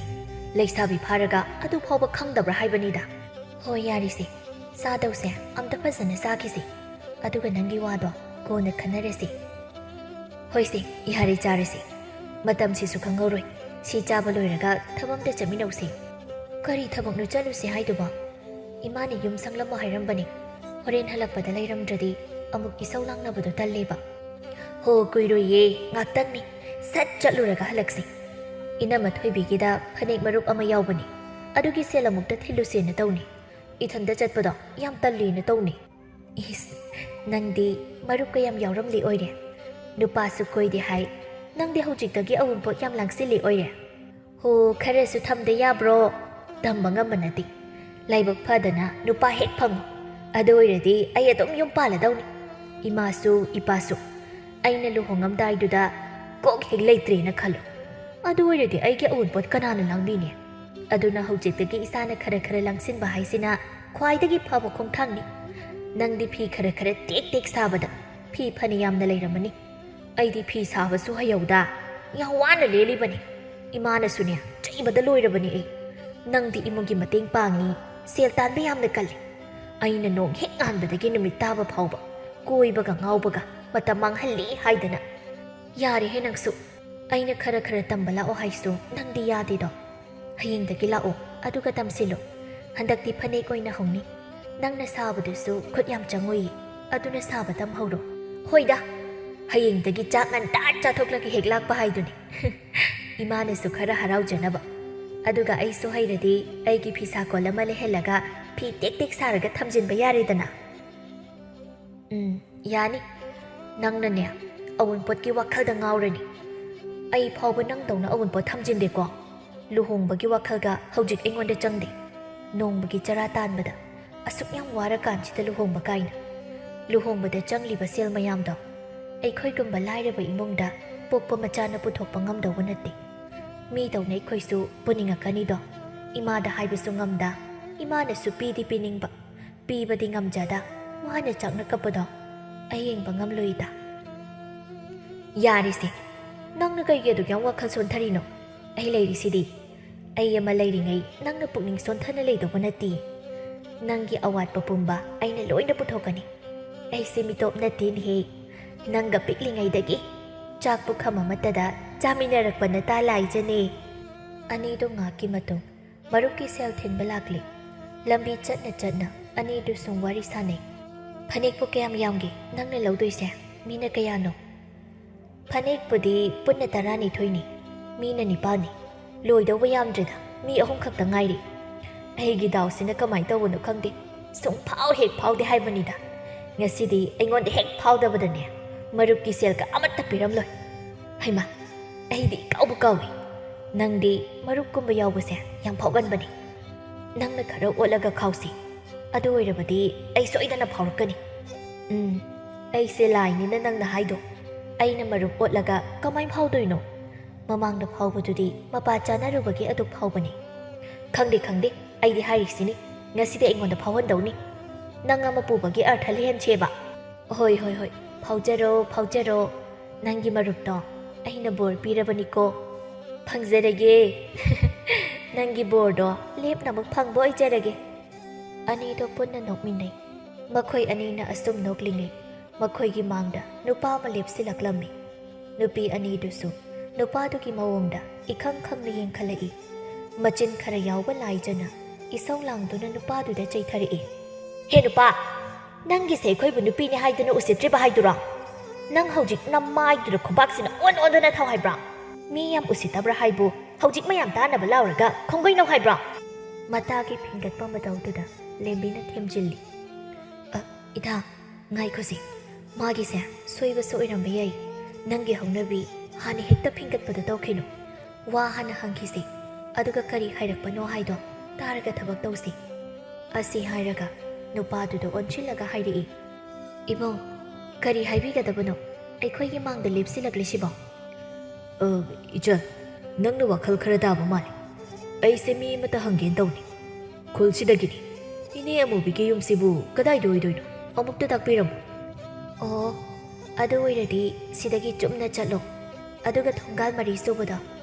ꯂꯩꯁꯥꯕꯤ ꯐꯥꯔꯒ ꯑꯗꯨ ꯐꯥꯎꯕ ꯈꯪꯗꯕ꯭ꯔꯥ ꯍꯥꯏꯕꯅꯤꯗ꯫ ꯍꯣꯏ, ꯌꯥꯔꯤꯁꯦ, ꯆꯥꯗꯧꯁꯦ ꯑꯝꯇ ꯐꯖꯅ ꯆꯥꯈꯤꯁꯦ, ꯑꯗꯨꯒ ꯅꯪꯒꯤ ꯋꯥꯗꯣ ꯀꯣꯟꯅ ꯈꯟꯅꯔꯁꯤ꯫ ꯍꯣꯏꯁꯦ, ꯌꯥꯔꯦ, ꯆꯥꯔꯁꯤ꯫ ꯃꯇꯝꯁꯤꯁꯨ ꯈꯪꯍꯧꯔꯣꯏ꯫ ꯁꯤ ꯆꯥꯕ ꯂꯣꯏꯔꯒ ꯊꯕꯛ ꯑꯝꯇ ꯆꯠꯃꯤꯟꯅꯧꯁꯦ꯫ ꯀꯔꯤ ꯊꯕꯛꯅꯣ ꯆꯠꯂꯨꯁꯦ ꯍꯥꯏꯗꯨꯕꯣ? ꯏꯃꯥꯅ ꯌꯨꯝ ꯁꯪꯂꯝꯃꯣ ꯍꯥꯏꯔꯝꯕꯅꯤ꯫ ꯍꯣꯔꯦꯟ ꯍꯜꯂꯛꯄꯗ ꯂꯩꯔꯝꯗ꯭ꯔꯗꯤ ꯑꯃꯨꯛ ꯏꯁꯧ ꯂꯥꯡꯅꯕꯗꯣ ꯇꯜꯂꯦꯕ꯫ ꯍꯣ, ꯀꯨꯏꯔꯣꯏꯌꯦ, ꯉꯥꯛꯇꯪꯅꯤ꯫ ꯁꯠ ꯆꯠꯂꯨꯔꯒ ꯍꯜꯂꯛꯁꯤ꯫ ꯏꯅꯝꯃ ꯊꯣꯏꯕꯤꯒꯤꯗ ꯐꯅꯦꯛ ꯃꯔꯨꯞ ꯑꯃ ꯌꯥꯎꯕꯅꯤ꯫ ꯑꯗꯨꯒꯤ ꯁꯦꯜ ꯑꯃꯨꯛꯇ ꯊꯤꯜꯂꯨꯁꯦꯅ ꯇꯧꯅꯤ꯫ ꯏꯊꯟꯇ ꯆꯠꯄꯗꯣ ꯌꯥꯝ ꯇꯜꯂꯦꯅ ꯇꯧꯅꯤ꯫ ꯏꯁ, ꯅꯪꯗꯤ ꯃꯔꯨꯞꯀ ꯌꯥꯝ ꯌꯥꯎꯔꯝꯂꯤ ꯑꯣꯏꯔꯦ꯫ ꯅꯨꯄꯥꯁꯨ ꯀꯣꯏꯗꯦ ꯍꯥꯏ, ꯅꯪꯗꯤ ꯍꯧꯖꯤꯛꯇꯒꯤ ꯑꯋꯨꯟꯄꯣꯠ ꯌꯥꯝ ꯂꯥꯡꯁꯤꯜꯂꯤ ꯑꯣꯏꯔꯦ꯫ ꯍꯣ, ꯈꯔꯁꯨ ꯊꯝꯗ ꯌꯥꯕ꯭ꯔꯣ? ꯇꯝꯕ ꯉꯝꯕ ꯅꯠꯇꯦ꯫ ꯂꯥꯏꯕꯛ ꯐꯗꯅ ꯅꯨꯄꯥ ꯍꯦꯛ ꯐꯪꯉꯨ꯫ ꯑꯗꯨ ꯑꯣꯏꯔꯗꯤ ꯑꯩ ꯑꯗꯨꯝ ꯌꯨꯝ ꯄꯥꯜꯂꯗꯧꯅꯤ꯫ ꯏꯃꯥꯁꯨ ꯏꯄꯥꯁꯨ꯫ ꯑꯩꯅ ꯂꯨꯍꯣꯡꯉꯝꯗꯥꯏꯗꯨꯗ ꯀꯣꯛ ꯍꯦꯛ ꯂꯩꯇ꯭ꯔꯦꯅ ꯈꯜꯂꯨ꯫ ꯑꯗꯨ ꯑꯣꯏꯔꯗꯤ ꯑꯩꯒꯤ ꯑꯋꯨꯟꯄꯣꯠ ꯀꯅꯥꯅ ꯂꯥꯡꯕꯤꯅꯤ? ꯑꯗꯨꯅ ꯍꯧꯖꯤꯛꯇꯒꯤ ꯏꯁꯥꯅ ꯈꯔ ꯈꯔ ꯂꯥꯡꯁꯤꯟꯕ ꯍꯥꯏꯁꯤꯅ ꯈ꯭ꯋꯥꯏꯗꯒꯤ ꯐꯕ ꯈꯣꯡꯊꯥꯡꯅꯤ꯫ ꯅꯪꯗꯤ ꯐꯤ ꯈꯔ ꯈꯔ ꯇꯦꯛ ꯇꯦꯛ ꯁꯥꯕꯗ ꯐꯤ ꯐꯅ ꯌꯥꯝꯅ ꯂꯩꯔꯝꯃꯅꯤ꯫ ꯑꯩꯗꯤ ꯐꯤ ꯁꯥꯕꯁꯨ ꯍꯩꯍꯧꯗ, ꯌꯥꯝ ꯋꯥꯅ ꯂꯦꯜꯂꯤꯕꯅꯤ꯫ ꯏꯃꯥꯅꯁꯨꯅꯦ, ꯆꯩꯕꯗ ꯂꯣꯏꯔꯕꯅꯤ ꯑꯩ꯫ ꯅꯪꯗꯤ ꯏꯃꯨꯡꯒꯤ ꯃꯇꯦꯡ ꯄꯥꯡꯉꯤ, ꯁꯦꯜ ꯇꯥꯟꯕ ꯌꯥꯝꯅ ꯀꯜꯂꯤ꯫ ꯑꯩꯅ ꯅꯣꯡ ꯍꯦꯛ ꯉꯥꯟꯕꯗꯒꯤ ꯅꯨꯃꯤꯠ ꯇꯥꯕ ꯐꯥꯎꯕ ꯀꯣꯏꯕꯒ ꯉꯥꯎꯕꯒ ꯃꯇꯝ ꯃꯥꯡꯍꯜꯂꯤ ꯍꯥꯏꯗꯅ꯫ ꯌꯥꯔꯦꯍꯦ ꯅꯪꯁꯨ꯫ ꯑꯩꯅ ꯈꯔ ꯈꯔ ꯇꯝꯕ ꯂꯥꯛꯑꯣ ꯍꯥꯏꯁꯨ ꯅꯪꯗꯤ ꯌꯥꯗꯦꯗꯣ꯫ ꯍꯌꯦꯡꯗꯒꯤ ꯂꯥꯛꯑꯣ, ꯑꯗꯨꯒ ꯇꯝꯁꯤꯜꯂꯣ꯫ ꯍꯟꯗꯛꯇꯤ ꯐꯅꯦꯛ ꯑꯣꯏꯅ ꯍꯧꯅꯤ꯫ ꯅꯪꯅ ꯁꯥꯕꯗꯨꯁꯨ ꯈꯨꯠ ꯌꯥꯝ ꯆꯪꯉꯨꯏ, ꯑꯗꯨꯅ ꯁꯥꯕ ꯇꯝꯍꯧꯔꯣ꯫ ꯍꯣꯏꯗ, ꯍꯌꯦꯡꯗꯒꯤ ꯆꯥꯛ ꯉꯟꯇꯥ ꯆꯥꯊꯣꯛꯂꯒ ꯍꯦꯛ ꯂꯥꯛꯄ ꯍꯥꯏꯗꯨꯅꯤ꯫ ꯏꯃꯥꯅꯁꯨ ꯈꯔ ꯍꯔꯥꯎꯖꯅꯕ꯫ ꯑꯗꯨꯒ ꯑꯩꯁꯨ ꯍꯩꯔꯗꯤ ꯑꯩꯒꯤ ꯐꯤꯁꯥ ꯀꯣꯜ ꯑꯃ ꯂꯩꯍꯜꯂꯒ ꯐꯤ ꯇꯦꯛ ꯇꯦꯛ ꯁꯥꯔꯒ ꯊꯝꯖꯤꯟꯕ ꯌꯥꯔꯦꯗꯅ꯫ ꯎꯝ, ꯌꯥꯅꯤ꯫ ꯅꯪꯅꯅꯦ, ꯑꯋꯨꯟꯄꯣꯠꯀꯤ ꯋꯥꯈꯜꯗ ꯉꯥꯎꯔꯅꯤ꯫ ꯑꯩ ꯐꯥꯎꯕ ꯅꯪꯗꯧꯅ ꯑꯋꯨꯟꯄꯣꯠ ꯊꯝꯖꯤꯟꯗꯦꯀꯣ꯫ ꯂꯨꯍꯣꯡꯕꯒꯤ ꯋꯥꯈꯜꯒ ꯍꯧꯖꯤꯛ ꯑꯩꯉꯣꯟꯗ ꯆꯪꯗꯦ꯫ ꯅꯣꯡꯃꯒꯤ ꯆꯔꯥ ꯇꯥꯟꯕꯗ ꯑꯁꯨꯛ ꯌꯥꯝ ꯋꯥꯔꯀꯥꯟꯁꯤꯗ ꯂꯨꯍꯣꯡꯕ ꯀꯥꯏꯅ꯫ ꯂꯨꯍꯣꯡꯕꯗ ꯆꯪꯂꯤꯕ ꯁꯦꯜ ꯃꯌꯥꯝꯗꯣ ꯑꯩꯈꯣꯏꯒꯨꯝꯕ ꯂꯥꯏꯔꯕ ꯏꯃꯨꯡꯗ ꯄꯣꯛꯄ ꯃꯆꯥꯅ ꯄꯨꯊꯣꯛꯄ ꯉꯝꯗꯧꯕ ꯅꯠꯇꯦ꯫ ꯃꯤꯗꯧꯅ ꯑꯩꯈꯣꯏꯁꯨ ꯄꯨꯅꯤꯡꯉꯛꯀꯅꯤꯗꯣ꯫ ꯏꯃꯥꯗ ꯍꯥꯏꯕꯁꯨ ꯉꯝꯗ, ꯏꯃꯥꯅꯁꯨ ꯄꯤꯗꯤ ꯄꯤꯅꯤꯡꯕ, ꯄꯤꯕꯗꯤ ꯉꯝꯖꯗ, ꯃꯥꯅ ꯆꯥꯛꯅ ꯀꯞꯄꯗꯣ ꯑꯩ ꯌꯦꯡꯕ ꯉꯝꯂꯨꯏꯗ꯫ ꯌꯥꯔꯦꯁꯦ, ꯅꯪꯅ ꯀꯩꯒꯤ ꯑꯗꯨꯛ ꯌꯥꯝ ꯋꯥꯈꯜ ꯁꯣꯟꯊꯔꯤꯅꯣ? ꯑꯩ ꯂꯩꯔꯤꯁꯤꯗꯤ꯫ ꯑꯩ ꯑꯃ ꯂꯩꯔꯤꯉꯩ ꯅꯪꯅ ꯄꯨꯛꯅꯤꯡ ꯁꯣꯟꯊꯅ ꯂꯩꯗꯧꯕ ꯅꯠꯇꯦ꯫ ꯅꯪꯒꯤ ꯑꯋꯥꯠꯄ ꯄꯨꯝꯕ ꯑꯩꯅ ꯂꯣꯏꯅ ꯄꯨꯊꯣꯛꯀꯅꯤ꯫ ꯑꯩꯁꯦ ꯃꯤꯇꯣꯞ ꯅꯠꯇꯦꯅꯦꯍꯦ꯫ ꯅꯪꯒ ꯄꯤꯛꯂꯤꯉꯩꯗꯒꯤ ꯆꯥꯛ ꯄꯨꯈꯝ ꯑꯃꯠꯇꯗ ꯆꯥꯃꯤꯟꯅꯔꯛꯄ ꯅꯇꯥ ꯂꯥꯏꯖꯅꯦ꯫ ꯑꯅꯤꯗꯣ ꯉꯥꯏꯍꯥꯛꯀꯤ ꯃꯇꯨꯡ ꯃꯔꯨꯞꯀꯤ ꯁꯦꯜ ꯊꯤꯟꯕ ꯂꯥꯛꯂꯦ꯫ ꯂꯝꯕꯤ ꯆꯠꯅ ꯆꯠꯅ ꯑꯅꯤꯗꯨ ꯁꯨꯝ ꯋꯥꯔꯤ ꯁꯥꯟꯅꯩ꯫ "ꯐꯅꯦꯛꯄꯨ ꯀꯌꯥꯝ ꯌꯥꯝꯒꯦ ꯅꯪꯅ ꯂꯧꯗꯣꯏꯁꯦ? ꯃꯤꯅ ꯀꯌꯥꯅꯣ?" "ꯐꯅꯦꯛꯄꯨꯗꯤ ꯄꯨꯟꯅ ꯇꯔꯥꯅꯤꯊꯣꯏꯅꯤ, ꯃꯤꯅ ꯅꯤꯄꯥꯜꯅꯤ꯫ ꯂꯣꯏꯗꯧꯕ ꯌꯥꯝꯗ꯭ꯔꯦꯗ, ꯃꯤ ꯑꯍꯨꯝ ꯈꯛꯇ ꯉꯥꯏꯔꯤ꯫ ꯑꯩꯒꯤ ꯗꯥꯎꯁꯤꯅ ꯀꯃꯥꯏꯅ ꯇꯧꯕꯅꯣ ꯈꯪꯗꯦ, ꯁꯨꯡꯐꯥꯎ ꯍꯦꯛ ꯐꯥꯎꯗꯦ ꯍꯥꯏꯕꯅꯤꯗ꯫ ꯉꯁꯤꯗꯤ ꯑꯩꯉꯣꯟꯗ ꯍꯦꯛ ꯐꯥꯎꯗꯕꯗꯅꯦ, ꯃꯔꯨꯞꯀꯤ ꯁꯦꯜꯒ ꯑꯃꯠꯇ ꯄꯤꯔꯝꯂꯣꯏ꯫ ꯍꯩꯃꯥ, ꯑꯩꯗꯤ ꯏꯀꯥꯎꯕꯨ ꯀꯥꯎꯏ꯫ ꯅꯪꯗꯤ ꯃꯔꯨꯞꯀꯨꯝꯕ ꯌꯥꯎꯕꯁꯦ ꯌꯥꯝ ꯐꯥꯎꯒꯟꯕꯅꯤ꯫ ꯅꯪꯅ ꯈꯔ ꯑꯣꯠꯂꯒ ꯈꯥꯎꯁꯤ, ꯑꯗꯨ ꯑꯣꯏꯔꯕꯗꯤ ꯑꯩ ꯁꯣꯏꯗꯅ ꯐꯥꯎꯔꯛꯀꯅꯤ꯫" "ꯎꯝ, ꯑꯩꯁꯦ ꯂꯥꯏꯅꯤꯅ ꯅꯪꯅ ꯍꯥꯏꯗꯣ ꯑꯩꯅ ꯃꯔꯨꯞ ꯑꯣꯠꯂꯒ ꯀꯃꯥꯏ ꯐꯥꯎꯗꯣꯏꯅꯣ? ꯃꯃꯥꯡꯗ ꯐꯥꯎꯕꯗꯨꯗꯤ ꯃꯄꯥ ꯆꯥꯅꯔꯨꯕꯒꯤ ꯑꯗꯨꯛ ꯐꯥꯎꯕꯅꯤ꯫" "ꯈꯪꯗꯦ, ꯈꯪꯗꯦ, ꯑꯩꯗꯤ ꯍꯥꯏꯔꯤꯁꯤꯅꯤ, ꯉꯁꯤꯗꯤ ꯑꯩꯉꯣꯟꯗ ꯐꯥꯎꯍꯟꯗꯧꯅꯤ꯫ ꯅꯪ ꯑꯃ ꯄꯨꯕꯒꯤ ꯑꯔꯊ ꯂꯩꯍꯟꯁꯦꯕ꯫" "ꯍꯣꯏ, ꯍꯣꯏ, ꯍꯣꯏ, ꯐꯥꯎꯖꯔꯣ, ꯐꯥꯎꯖꯔꯣ꯫ ꯅꯪꯒꯤ ꯃꯔꯨꯞꯇꯣ ꯑꯩꯅ ꯕꯣꯔ ꯄꯤꯔꯕꯅꯤꯀꯣ꯫" "ꯐꯪꯖꯔꯒꯦ꯫" "ꯅꯪꯒꯤ ꯕꯣꯔꯗꯣ ꯂꯦꯞꯅꯃꯛ ꯐꯪꯕ ꯑꯣꯏꯖꯔꯒꯦ꯫" ꯑꯅꯤꯗꯣ ꯄꯨꯟꯅ ꯅꯣꯛꯃꯤꯟꯅꯩ꯫ ꯃꯈꯣꯏ ꯑꯅꯤꯅ ꯑꯁꯨꯝ ꯅꯣꯛꯂꯤꯉꯩ ꯃꯈꯣꯏꯒꯤ ꯃꯥꯡꯗ ꯅꯨꯄꯥ ꯑꯃ ꯂꯦꯞꯁꯤꯜꯂꯛꯂꯝꯃꯤ꯫ ꯅꯨꯄꯤ ꯑꯅꯤꯗꯨꯁꯨ ꯅꯨꯄꯥꯗꯨꯒꯤ ꯃꯑꯣꯡꯗ ꯏꯈꯪ ꯈꯪꯅ ꯌꯦꯡꯈꯠꯂꯛꯏ꯫ ꯃꯆꯤꯟ ꯈꯔ ꯌꯥꯎꯕ ꯂꯥꯏꯖꯅ ꯏꯁꯧ ꯂꯥꯡꯗꯨꯅ ꯅꯨꯄꯥꯗꯨꯗ ꯆꯩꯊꯔꯛꯏ꯫ "ꯍꯦ ꯅꯨꯄꯥ, ꯅꯪꯒꯤꯁꯦ ꯑꯩꯈꯣꯏꯕꯨ ꯅꯨꯄꯤꯅꯤ ꯍꯥꯏꯗꯨꯅ ꯎꯁꯤꯠꯇ꯭ꯔꯤꯕ ꯍꯥꯏꯗꯨꯔꯣ? ꯅꯪ ꯍꯧꯖꯤꯛ ꯅꯃꯥꯏꯗꯨꯗ ꯈꯨꯕꯥꯛꯁꯤꯅ ꯑꯣꯟ ꯑꯣꯟꯗꯨꯅ ꯊꯥꯎ ꯍꯥꯏꯕ꯭ꯔꯥ? ꯃꯤ ꯌꯥꯝ ꯎꯁꯤꯠꯇꯕ꯭ꯔꯥ ꯍꯥꯏꯕꯨ ꯍꯧꯖꯤꯛ ꯃꯌꯥꯝ ꯇꯥꯅꯕ ꯂꯥꯎꯔꯒ ꯈꯣꯡꯒꯩꯅꯧ ꯍꯥꯏꯕ꯭ꯔꯣ?" ꯃꯇꯥꯒꯤ ꯐꯤꯡꯒꯠꯄ ꯃꯇꯧꯗꯨꯗ ꯂꯦꯝꯕꯤꯅ ꯊꯦꯝꯖꯤꯜꯂꯤ꯫ "ꯑ, ꯏꯇꯥ, ꯉꯥꯏꯈꯣꯁꯦ꯫ ꯃꯥꯒꯤꯁꯦ ꯁꯣꯏꯕꯁꯨ ꯑꯣꯏꯔꯝꯕ ꯌꯥꯏ꯫ ꯅꯪꯒꯤ ꯍꯧꯅꯕꯤ ꯍꯥꯟꯅ ꯍꯦꯛꯇ ꯐꯤꯡꯒꯠꯄꯗꯣ ꯇꯧꯈꯤꯅꯨ꯫ ꯋꯥ ꯍꯥꯟꯅ ꯍꯪꯈꯤꯁꯤ, ꯑꯗꯨꯒ ꯀꯔꯤ ꯍꯥꯏꯔꯛꯄꯅꯣ ꯍꯥꯏꯗꯣ ꯇꯥꯔꯒ ꯊꯕꯛ ꯇꯧꯁꯤ꯫ ꯑꯁꯤ ꯍꯥꯏꯔꯒ ꯅꯨꯄꯥꯗꯨꯗ ꯑꯣꯟꯁꯤꯜꯂꯒ ꯍꯥꯏꯔꯛꯏ, "ꯏꯕꯨꯡ, ꯀꯔꯤ ꯍꯥꯏꯕꯤꯒꯗꯕꯅꯣ? ꯑꯩꯈꯣꯏꯒꯤ ꯃꯥꯡꯗ ꯂꯦꯞꯁꯤꯜꯂꯛꯂꯤꯁꯤꯕꯣ?" "ꯑ, ꯏꯆꯟ, ꯅꯪꯅ ꯋꯥꯈꯜ ꯈꯔ ꯇꯥꯕ ꯃꯥꯜꯂꯤ꯫ ꯑꯩꯁꯦ ꯃꯤ ꯑꯃꯇ ꯍꯪꯒꯦꯅ ꯇꯧꯅꯤ꯫ ꯈꯨꯜꯁꯤꯗꯒꯤꯅꯤ꯫ ꯏꯅꯦ ꯑꯃꯨꯕꯤꯒꯤ ꯌꯨꯝꯁꯤꯕꯨ ꯀꯗꯥꯏꯗ ꯑꯣꯏꯗꯣꯏꯅꯣ? ꯑꯃꯨꯛꯇ ꯇꯥꯛꯄꯤꯔꯝꯃꯨ꯫" "ꯑꯣ, ꯑꯗꯨ ꯑꯣꯏꯔꯗꯤ ꯁꯤꯗꯒꯤ ꯆꯨꯝꯅ ꯆꯠꯂꯣ, ꯑꯗꯨꯒ ꯊꯣꯡꯒꯥꯜ ꯃꯔꯤ ꯁꯨꯕꯗꯣ,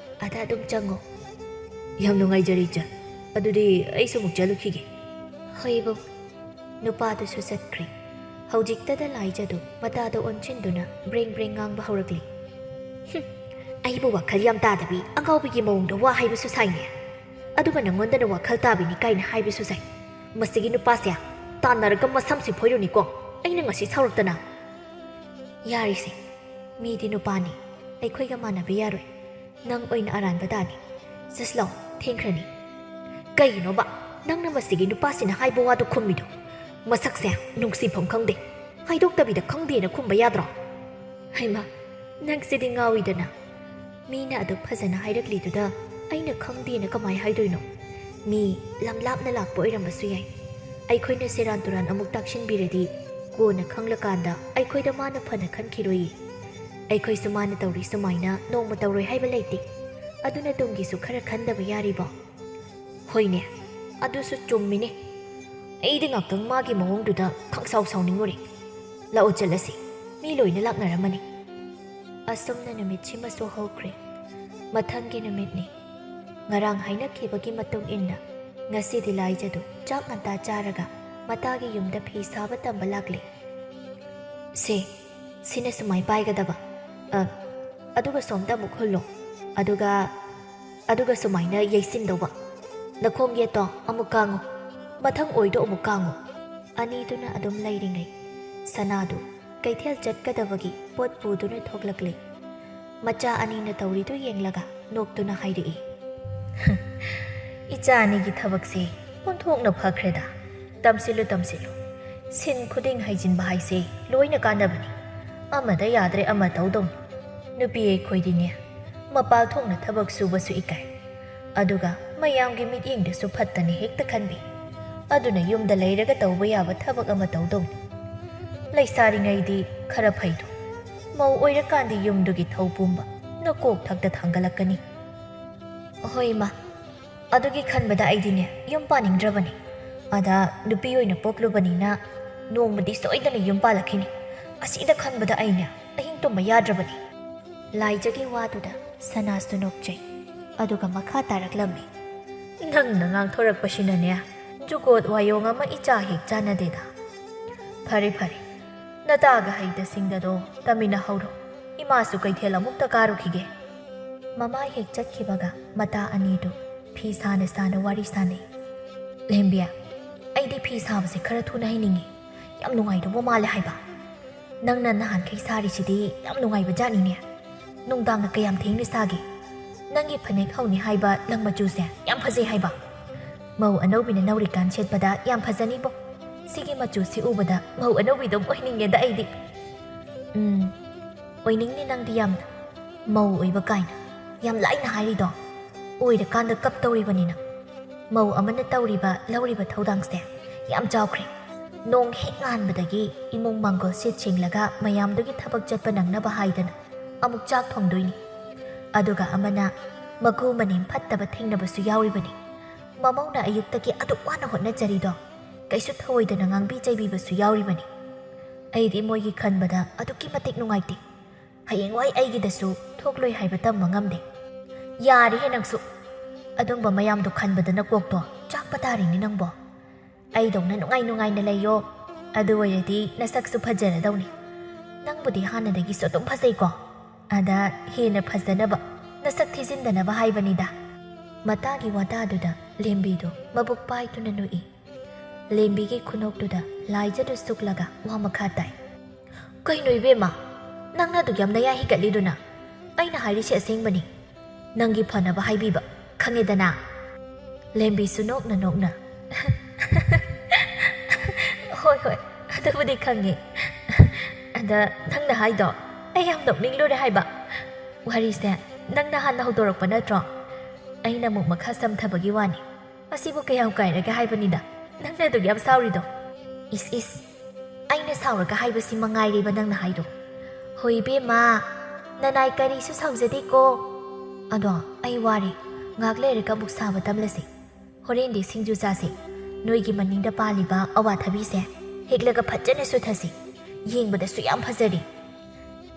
ꯑꯗ ꯑꯗꯨꯝ ꯆꯪꯉꯣ꯫" "ꯌꯥꯝ ꯅꯨꯡꯉꯥꯏꯖꯔꯦ, ꯏꯆꯟ꯫ ꯑꯗꯨꯗꯤ ꯑꯩꯁꯨ ꯑꯃꯨꯛ ꯆꯠꯂꯨꯈꯤꯒꯦ꯫" "ꯍꯣꯏ, ꯏꯕꯨꯡ꯫" ꯅꯨꯄꯥꯗꯨꯁꯨ ꯆꯠꯈ꯭ꯔꯦ꯫ ꯍꯧꯖꯤꯛꯇꯗ ꯂꯥꯏꯖꯗꯨ ꯃꯇꯥꯗ ꯑꯣꯟꯁꯤꯟꯗꯨꯅ ꯕ꯭ꯔꯦꯡ ꯕ꯭ꯔꯦꯡ ꯉꯥꯡꯕ ꯍꯧꯔꯛꯂꯤ꯫ "ꯍꯨꯝ, ꯑꯩꯕꯨ ꯋꯥꯈꯜ ꯌꯥꯝ ꯇꯥꯗꯕꯤ ꯑꯉꯥꯎꯕꯤꯒꯤ ꯃꯑꯣꯡꯗ ꯋꯥ ꯍꯥꯏꯕꯁꯨ ꯁꯥꯏꯅꯦ꯫ ꯑꯗꯨꯒ ꯅꯪꯉꯣꯟꯗꯅ ꯋꯥꯈꯜ ꯇꯥꯕꯤꯅꯤ ꯀꯥꯏꯅ ꯍꯥꯏꯕꯁꯨ ꯁꯥꯏ꯫ ꯃꯁꯤꯒꯤ ꯅꯨꯄꯥꯁꯦ ꯇꯥꯟꯅꯔꯒ ꯃꯁꯝꯁꯤ ꯐꯣꯏꯔꯨꯅꯤꯀꯣ, ꯑꯩꯅ ꯉꯁꯤ ꯁꯥꯎꯔꯛꯇꯅ꯫" "ꯌꯥꯔꯤꯁꯦ, ꯃꯤꯗꯤ ꯅꯨꯄꯥꯅꯤ, ꯑꯩꯈꯣꯏꯒ ꯃꯥꯟꯅꯕ ꯌꯥꯔꯣꯏ꯫ ꯅꯪ ꯑꯣꯏꯅ ꯑꯔꯥꯟꯕ ꯇꯥꯅꯤ꯫ ꯆꯠꯁꯤꯂꯥꯎ, ꯊꯦꯡꯈ꯭ꯔꯅꯤ꯫" "ꯀꯩꯒꯤꯅꯣꯕ ꯅꯪꯅ ꯃꯁꯤꯒꯤ ꯅꯨꯄꯥꯁꯤꯅ ꯍꯥꯏꯕ ꯋꯥꯗꯣ ꯈꯨꯝꯃꯤꯗꯣ? ꯃꯁꯛꯁꯦ ꯅꯨꯡꯁꯤꯐꯝ ꯈꯪꯗꯦ, ꯍꯥꯏꯗꯣꯛꯇꯕꯤꯗ ꯈꯪꯗꯦꯅ ꯈꯨꯝꯕ ꯌꯥꯗ꯭ꯔꯣ?" "ꯍꯩꯃꯥ, ꯅꯪꯁꯤꯗꯤ ꯉꯥꯎꯏꯗꯅ꯫ ꯃꯤꯅ ꯑꯗꯨꯛ ꯐꯖꯅ ꯍꯥꯏꯔꯛꯂꯤꯗꯨꯗ ꯑꯩꯅ ꯈꯪꯗꯦꯅ ꯀꯃꯥꯏ ꯍꯥꯏꯗꯣꯏꯅꯣ? ꯃꯤ ꯂꯝ ꯂꯥꯞꯅ ꯂꯥꯛꯄ ꯑꯣꯏꯔꯝꯕꯁꯨ ꯌꯥꯏ꯫ ꯑꯩꯈꯣꯏꯅ ꯁꯦꯔꯥꯟ ꯇꯨꯔꯥꯟ ꯑꯃꯨꯛ ꯇꯥꯛꯁꯤꯟꯕꯤꯔꯗꯤ ꯀꯣꯟꯅ ꯈꯪꯂꯀꯥꯟꯗ ꯑꯩꯈꯣꯏꯗ ꯃꯥꯅ ꯐꯅ ꯈꯟꯈꯤꯔꯣꯏꯌꯦ꯫ ꯑꯩꯈꯣꯏꯁꯨ ꯃꯥꯅ ꯇꯧꯔꯤ ꯁꯨꯃꯥꯏꯅ ꯅꯣꯡꯃ ꯇꯧꯔꯣꯏ ꯍꯥꯏꯕ ꯂꯩꯇꯦ꯫ ꯑꯗꯨꯅ ꯇꯨꯡꯒꯤꯁꯨ ꯈꯔ ꯈꯟꯗꯕ ꯌꯥꯔꯤꯕꯣ?" "ꯍꯣꯏꯅꯦ, ꯑꯗꯨꯁꯨ ꯆꯨꯝꯃꯤꯅꯦ꯫ ꯑꯩꯗꯤ ꯉꯥꯛꯇꯪ ꯃꯥꯒꯤ ꯃꯑꯣꯡꯗꯨꯗ ꯈꯪꯁꯥꯎ ꯁꯥꯎꯅꯤꯡꯉꯨꯔꯦ꯫ ꯂꯥꯛꯑꯣ ꯆꯠꯂꯁꯤ, ꯃꯤ ꯂꯣꯏꯅ ꯂꯥꯛꯅꯔꯝꯃꯅꯤ꯫" ꯑꯁꯨꯝꯅ ꯅꯨꯃꯤꯠꯁꯤꯃꯁꯨ ꯍꯧꯈ꯭ꯔꯦ꯫ ꯃꯊꯪꯒꯤ ꯅꯨꯃꯤꯠꯅꯤ꯫ ꯉꯔꯥꯡ ꯍꯥꯏꯅꯈꯤꯕꯒꯤ ꯃꯇꯨꯡ ꯏꯟꯅ ꯉꯁꯤꯗꯤ ꯂꯥꯏꯖꯗꯨ ꯆꯥꯛ ꯉꯟꯇꯥ ꯆꯥꯔꯒ ꯃꯇꯥꯒꯤ ꯌꯨꯝꯗ ꯐꯤ ꯁꯥꯕ ꯇꯝꯕ ꯂꯥꯛꯂꯦ꯫ "ꯁꯦ, ꯁꯤꯅ ꯁꯨꯃꯥꯏ ꯄꯥꯏꯒꯗꯕ꯫ ꯑ, ꯑꯗꯨꯒ ꯁꯣꯝꯗ ꯑꯃꯨꯛ ꯍꯨꯜꯂꯣ꯫ ꯑꯗꯨꯒ, ꯑꯗꯨꯒ ꯁꯨꯃꯥꯏꯅ ꯌꯩꯁꯤꯟꯗꯧꯕ꯫ ꯅꯈꯣꯡ ꯌꯦꯠꯇꯣ ꯑꯃꯨꯛ ꯀꯥꯡꯉꯨ꯫ ꯃꯊꯪ ꯑꯣꯏꯗꯣ ꯑꯃꯨꯛ ꯀꯥꯡꯉꯨ꯫" ꯑꯅꯤꯗꯨꯅ ꯑꯗꯨꯝ ꯂꯩꯔꯤꯉꯩ ꯁꯅꯥꯗꯨ ꯀꯩꯊꯦꯜ ꯆꯠꯀꯗꯕꯒꯤ ꯄꯣꯠ ꯄꯨꯗꯨꯅ ꯊꯣꯛꯂꯛꯂꯦ꯫ ꯃꯆꯥ ꯑꯅꯤꯅ ꯇꯧꯔꯤꯗꯨ ꯌꯦꯡꯂꯒ ꯅꯣꯛꯇꯨꯅ ꯍꯥꯏꯔꯛꯏ, "ꯏꯆꯥ ꯑꯅꯤꯒꯤ ꯊꯕꯛꯁꯦ ꯑꯣꯟꯊꯣꯛꯅ ꯐꯈ꯭ꯔꯦꯗ꯫ ꯇꯝꯁꯤꯜꯂꯨ, ꯇꯝꯁꯤꯜꯂꯨ꯫ ꯁꯤꯟ ꯈꯨꯗꯤꯡ ꯍꯩꯖꯤꯟꯕ ꯍꯥꯏꯁꯦ ꯂꯣꯏꯅ ꯀꯥꯟꯅꯕꯅꯤ꯫ ꯑꯃꯗ ꯌꯥꯗ꯭ꯔꯦ ꯑꯃ ꯇꯧꯗꯧꯅꯤ꯫ ꯅꯨꯄꯤ ꯑꯩꯈꯣꯏꯗꯤꯅꯦ, ꯃꯄꯥꯜ ꯊꯣꯛꯅ ꯊꯕꯛ ꯁꯨꯕꯁꯨ ꯏꯀꯥꯏ꯫ ꯑꯗꯨꯒ ꯃꯌꯥꯝꯒꯤ ꯃꯤꯠꯌꯦꯡꯗꯁꯨ ꯐꯠꯇꯅ ꯍꯦꯛꯇ ꯈꯟꯕꯤ꯫ ꯑꯗꯨꯅ ꯌꯨꯝꯗ ꯂꯩꯔꯒ ꯇꯧꯕ ꯌꯥꯕ ꯊꯕꯛ ꯑꯃ ꯇꯧꯗꯧꯅꯤ꯫ ꯂꯩꯁꯥꯔꯤꯉꯩꯗꯤ ꯈꯔ ꯐꯩꯗꯣ, ꯃꯧ ꯑꯣꯏꯔꯀꯥꯟꯗꯤ ꯌꯨꯝꯗꯨꯒꯤ ꯊꯧ ꯄꯨꯝꯕ ꯅꯀꯣꯛ ꯊꯛꯇ ꯊꯥꯡꯒꯠꯂꯛꯀꯅꯤ꯫ ꯍꯣꯏ ꯏꯃꯥ, ꯑꯗꯨꯒꯤ ꯈꯟꯕꯗ ꯑꯩꯗꯤꯅꯦ ꯌꯨꯝ ꯄꯥꯅꯤꯡꯗ꯭ꯔꯕꯅꯤ꯫ ꯑꯗ ꯅꯨꯄꯤ ꯑꯣꯏꯅ ꯄꯣꯛꯂꯨꯕꯅꯤꯅ ꯅꯣꯡꯃꯗꯤ ꯁꯣꯏꯗꯅ ꯌꯨꯝ ꯄꯥꯜꯂꯛꯈꯤꯅꯤ꯫ ꯑꯁꯤꯗ ꯈꯟꯕꯗ ꯑꯩꯅꯦ ꯑꯍꯤꯡ ꯇꯨꯝꯕ ꯌꯥꯗ꯭ꯔꯕꯅꯤ꯫ ꯂꯥꯏꯖꯒꯤ ꯋꯥꯗꯨꯗ ꯁꯅꯥꯁꯨ ꯅꯣꯛꯆꯩ, ꯑꯗꯨꯒ ꯃꯈꯥ ꯇꯥꯔꯛꯂꯝꯃꯤ꯫ ꯅꯪꯅ ꯉꯥꯡꯊꯣꯔꯛꯄꯁꯤꯅꯅꯦ, ꯖꯨꯒꯣꯠ ꯋꯥꯌꯣꯡ ꯑꯃ ꯏꯆꯥ ꯍꯦꯛ ꯆꯥꯟꯅꯗꯦꯗ꯫ ꯐꯔꯦ ꯐꯔꯦ, ꯅꯇꯥꯒ ꯍꯩꯇ ꯁꯤꯡꯗꯗꯣ ꯇꯝꯃꯤꯟꯅꯍꯧꯔꯣ꯫ ꯏꯃꯥꯁꯨ ꯀꯩꯊꯦꯜ ꯑꯃꯨꯛꯇ ꯀꯥꯔꯨꯈꯤꯒꯦ꯫ ꯃꯃꯥ ꯍꯦꯛ ꯆꯠꯈꯤꯕꯒ ꯃꯇꯥ ꯑꯅꯤꯗꯨ ꯐꯤ ꯁꯥꯅ ꯁꯥꯅ ꯋꯥꯔꯤ ꯁꯥꯅꯩ꯫ ꯂꯦꯝꯕꯤ, ꯑꯩꯗꯤ ꯐꯤ ꯁꯥꯕꯁꯦ ꯈꯔ ꯊꯨꯅ ꯍꯩꯅꯤꯡꯉꯤ꯫ ꯌꯥꯝ ꯅꯨꯡꯉꯥꯏꯗꯧꯕ ꯃꯥꯜꯂꯦ ꯍꯥꯏꯕ꯫ ꯅꯪꯅ ꯅꯍꯥꯟꯈꯩ ꯁꯥꯔꯤꯁꯤꯗꯤ ꯌꯥꯝ ꯅꯨꯡꯉꯥꯏꯕ ꯖꯥꯠꯅꯤꯅꯦ꯫ ꯅꯨꯡꯗꯥꯡꯅ ꯀꯌꯥꯝ ꯊꯦꯡꯅ ꯁꯥꯒꯦ? ꯅꯪꯒꯤ ꯐꯅꯦꯛ ꯍꯧꯅꯤ ꯍꯥꯏꯕ ꯂꯪ ꯃꯆꯨꯁꯦ ꯌꯥꯝ ꯐꯖꯩ ꯍꯥꯏꯕ꯫ ꯃꯧ ꯑꯅꯧꯕꯤꯅ ꯅꯧꯔꯤꯀꯥꯟ ꯁꯦꯠꯄꯗ ꯌꯥꯝ ꯐꯖꯅꯤꯕꯣ꯫ ꯁꯤꯒꯤ ꯃꯆꯨꯁꯤ ꯎꯕꯗ ꯃꯧ ꯑꯅꯧꯕꯤꯗꯨꯝ ꯑꯣꯏꯅꯤꯡꯉꯦꯗ ꯑꯩꯗꯤ꯫ ꯎꯝ, ꯑꯣꯏꯅꯤꯡꯅꯤ ꯅꯪꯗꯤ ꯌꯥꯝꯅ꯫ ꯃꯧ ꯑꯣꯏꯕ ꯀꯥꯏꯅ꯫ ꯌꯥꯝ ꯂꯥꯏꯅ ꯍꯥꯏꯔꯤꯗꯣ꯫ ꯑꯣꯏꯔꯀꯥꯟꯗ ꯀꯞꯇꯧꯔꯤꯕꯅꯤꯅ꯫ ꯃꯧ ꯑꯃꯅ ꯇꯧꯔꯤꯕ, ꯂꯧꯔꯤꯕ ꯊꯧꯗꯥꯡꯁꯦ ꯌꯥꯝ ꯆꯥꯎꯈ꯭ꯔꯦ꯫ ꯅꯣꯡ ꯍꯦꯛ ꯉꯥꯟꯕꯗꯒꯤ ꯏꯃꯨꯡ ꯃꯥꯡꯒꯣꯜ ꯁꯤꯠ ꯁꯦꯡꯂꯒ ꯃꯌꯥꯝꯗꯨꯒꯤ ꯊꯕꯛ ꯆꯠꯄ ꯅꯪꯅꯕ ꯍꯥꯏꯗꯅ ꯑꯃꯨꯛ ꯆꯥꯛ ꯊꯣꯡꯗꯣꯏꯅꯤ꯫ ꯑꯗꯨꯒ ꯑꯃꯅ ꯃꯀꯨ ꯃꯅꯤꯡ ꯐꯠꯇꯕ ꯊꯦꯡꯅꯕꯁꯨ ꯌꯥꯎꯔꯤꯕꯅꯤ꯫ ꯃꯃꯧꯅ ꯑꯌꯨꯛꯇꯒꯤ ꯑꯗꯨꯛ ꯋꯥꯅ ꯍꯣꯠꯅꯖꯔꯤꯗꯣ ꯀꯩꯁꯨ ꯊꯧꯑꯣꯏꯗꯅ ꯉꯥꯡꯕꯤ ꯆꯩꯕꯤꯕꯁꯨ ꯌꯥꯎꯔꯤꯕꯅꯤ꯫ ꯑꯩꯗꯤ ꯃꯣꯏꯒꯤ ꯈꯟꯕꯗ ꯑꯗꯨꯛꯀꯤ ꯃꯇꯤꯛ ꯅꯨꯡꯉꯥꯏꯇꯦ꯫ ꯍꯌꯦꯡꯋꯥꯏ ꯑꯩꯒꯤꯗꯁꯨ ꯊꯣꯛꯂꯣꯏ ꯍꯥꯏꯕ ꯇꯝꯕ ꯉꯝꯗꯦ꯫ ꯌꯥꯔꯦꯍꯦ ꯅꯪꯁꯨ꯫ ꯑꯗꯨꯝꯕ ꯃꯌꯥꯝꯗꯣ ꯈꯟꯕꯗ ꯅꯀꯣꯛꯇꯣ ꯆꯥꯛꯄ ꯇꯥꯔꯦꯅꯦ ꯅꯪꯕꯣ꯫ ꯑꯩꯗꯧꯅ ꯅꯨꯡꯉꯥꯏ ꯅꯨꯡꯉꯥꯏꯅ ꯂꯩꯌꯣ꯫ ꯑꯗꯨ ꯑꯣꯏꯔꯗꯤ ꯅꯁꯛꯁꯨ ꯐꯖꯔꯗꯧꯅꯤ꯫ ꯅꯪꯕꯨꯗꯤ ꯍꯥꯟꯅꯗꯒꯤꯁꯨ ꯑꯗꯨꯝ ꯐꯖꯩꯀꯣ꯫ ꯑꯗ ꯍꯦꯟꯅ ꯐꯖꯅꯕ, ꯅꯁꯛ ꯊꯤꯖꯤꯟꯗꯅꯕ ꯍꯥꯏꯕꯅꯤꯗ꯫ ꯃꯇꯥꯒꯤ ꯋꯥꯇꯥꯗꯨꯗ ꯂꯦꯝꯕꯤꯗꯨ ꯃꯕꯨꯛ ꯄꯥꯏꯗꯨꯅ ꯅꯣꯛꯏ꯫ ꯂꯦꯝꯕꯤꯒꯤ ꯈꯨꯅꯣꯛꯇꯨꯗ ꯂꯥꯏꯖꯗꯨ ꯁꯨꯛꯂꯒ ꯋꯥ ꯃꯈꯥ ꯇꯥꯏ꯫ ꯀꯩꯅꯣ ꯏꯕꯦꯝꯃ, ꯅꯪꯅ ꯑꯗꯨꯛ ꯌꯥꯝ ꯅꯌꯥ ꯍꯤꯒꯠꯂꯤꯗꯨꯅ? ꯑꯩꯅ ꯍꯥꯏꯔꯤꯁꯦ ꯑꯁꯦꯡꯕꯅꯤ꯫ ꯅꯪꯒꯤ ꯐꯅꯕ ꯍꯥꯏꯕꯤꯕ, ꯈꯪꯉꯦꯗꯅ? ꯂꯦꯝꯕꯤꯁꯨ ꯅꯣꯛꯅ ꯅꯣꯛꯅ, ꯍꯣꯏ, ꯍꯣꯏ, ꯑꯗꯨꯕꯨꯗꯤ ꯈꯪꯉꯦ꯫ ꯑꯗ ꯅꯪꯅ ꯍꯥꯏꯗꯣ ꯑꯩ ꯌꯥꯝ ꯅꯣꯛꯅꯤꯡꯂꯨꯔꯦ ꯍꯥꯏꯕ꯫ ꯋꯥꯔꯤꯁꯦ ꯅꯪꯅ ꯍꯥꯟꯅ ꯍꯧꯗꯣꯔꯛꯄ ꯅꯠꯇ꯭ꯔꯣ? ꯑꯩꯅ ꯑꯃꯨꯛ ꯃꯈꯥ ꯁꯝꯊꯕꯒꯤ ꯋꯥꯅꯤ꯫ ꯑꯁꯤꯕꯨ ꯀꯌꯥꯝ ꯀꯥꯏꯔꯒꯦ ꯍꯥꯏꯕꯅꯤꯗ, ꯅꯪꯅ ꯑꯗꯨꯛ ꯌꯥꯝ ꯁꯥꯎꯔꯤꯗꯣ? ꯏꯁ, ꯏꯁ, ꯑꯩꯅ ꯁꯥꯎꯔꯒ ꯍꯥꯏꯕꯁꯤ ꯃꯉꯥꯏꯔꯦꯕ ꯅꯪꯅ ꯍꯥꯏꯗꯣ꯫ ꯍꯣꯏ ꯏꯕꯦꯝꯃ, ꯅꯅꯥꯏ ꯀꯔꯤꯁꯨ ꯁꯥꯎꯖꯗꯦꯀꯣ꯫ ꯑꯗꯣ ꯑꯩ ꯋꯥꯔꯦ, ꯉꯥꯛ ꯂꯩꯔꯒ ꯑꯃꯨꯛ ꯁꯥꯕ ꯇꯝꯂꯁꯤ꯫ ꯍꯣꯔꯦꯟꯗꯤ ꯁꯤꯡꯖꯨ ꯆꯥꯁꯤ꯫ ꯅꯣꯏꯒꯤ ꯃꯅꯤꯡꯗ ꯄꯥꯜꯂꯤꯕ ꯑꯋꯥꯊꯕꯤꯁꯦ ꯍꯦꯛꯂꯒ ꯐꯖꯅ ꯁꯨꯊꯁꯤ꯫ ꯌꯦꯡꯕꯗꯁꯨ ꯌꯥꯝ ꯐꯖꯔꯤ꯫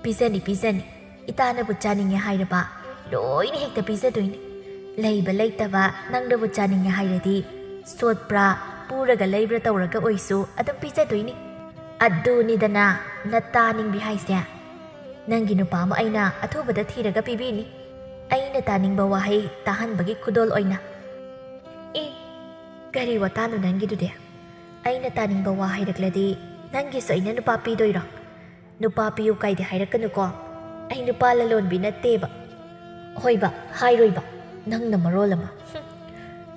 ꯄꯤꯖꯅꯤ, ꯄꯤꯖꯅꯤ꯫ ꯏꯇꯥꯅꯕꯨ ꯆꯥꯅꯤꯡꯉꯦ ꯍꯥꯏꯔꯕ ꯂꯣꯏꯅ ꯍꯦꯛꯇ ꯄꯤꯖꯗꯣꯏꯅꯤ꯫ ꯂꯩꯕ ꯂꯩꯇꯕ ꯅꯪꯅꯕꯨ ꯆꯥꯅꯤꯡꯉꯦ ꯍꯥꯏꯔꯗꯤ ꯁꯣꯠꯄ꯭ꯔꯥ, ꯄꯨꯔꯒ ꯂꯩꯕ꯭ꯔꯥ ꯇꯧꯔꯒ ꯑꯣꯏꯁꯨ ꯑꯗꯨꯝ ꯄꯤꯖꯗꯣꯏꯅꯤ꯫ ꯑꯗꯨꯅꯤꯗꯅ ꯅꯇꯥ ꯅꯤꯡꯕꯤ ꯍꯥꯏꯁꯦ꯫ ꯅꯪꯒꯤ ꯅꯨꯄꯥ ꯑꯃ ꯑꯩꯅ ꯑꯊꯨꯕꯗ ꯊꯤꯔꯒ ꯄꯤꯕꯤꯅꯤ꯫ ꯑꯩꯅ ꯇꯥꯅꯤꯡꯕ ꯋꯥꯍꯩ ꯇꯥꯍꯟꯕꯒꯤ ꯈꯨꯗꯣꯜ ꯑꯣꯏꯅ꯫ ꯑꯦ, ꯀꯔꯤ ꯋꯥꯇꯥꯅꯣ ꯅꯪꯒꯤꯗꯨꯗꯤ? ꯑꯩꯅ ꯇꯥꯅꯤꯡꯕ ꯋꯥ ꯍꯥꯏꯔꯛꯂꯗꯤ ꯅꯪꯒꯤꯁꯨ ꯑꯩꯅ ꯅꯨꯄꯥ ꯄꯤꯗꯣꯏꯔꯣ? ꯅꯨꯄꯥ ꯄꯤꯌꯨ ꯀꯥꯏꯗꯤ ꯍꯥꯏꯔꯛꯀꯅꯨꯀꯣ꯫ ꯑꯩ ꯅꯨꯄꯥ ꯂꯂꯣꯟꯕꯤ ꯅꯠꯇꯦꯕ꯫ ꯍꯣꯏꯕ, ꯍꯥꯏꯔꯣꯏꯕ꯫ ꯅꯪꯅ ꯃꯔꯣꯜ ꯑꯃ꯫ ꯍꯨꯝ꯫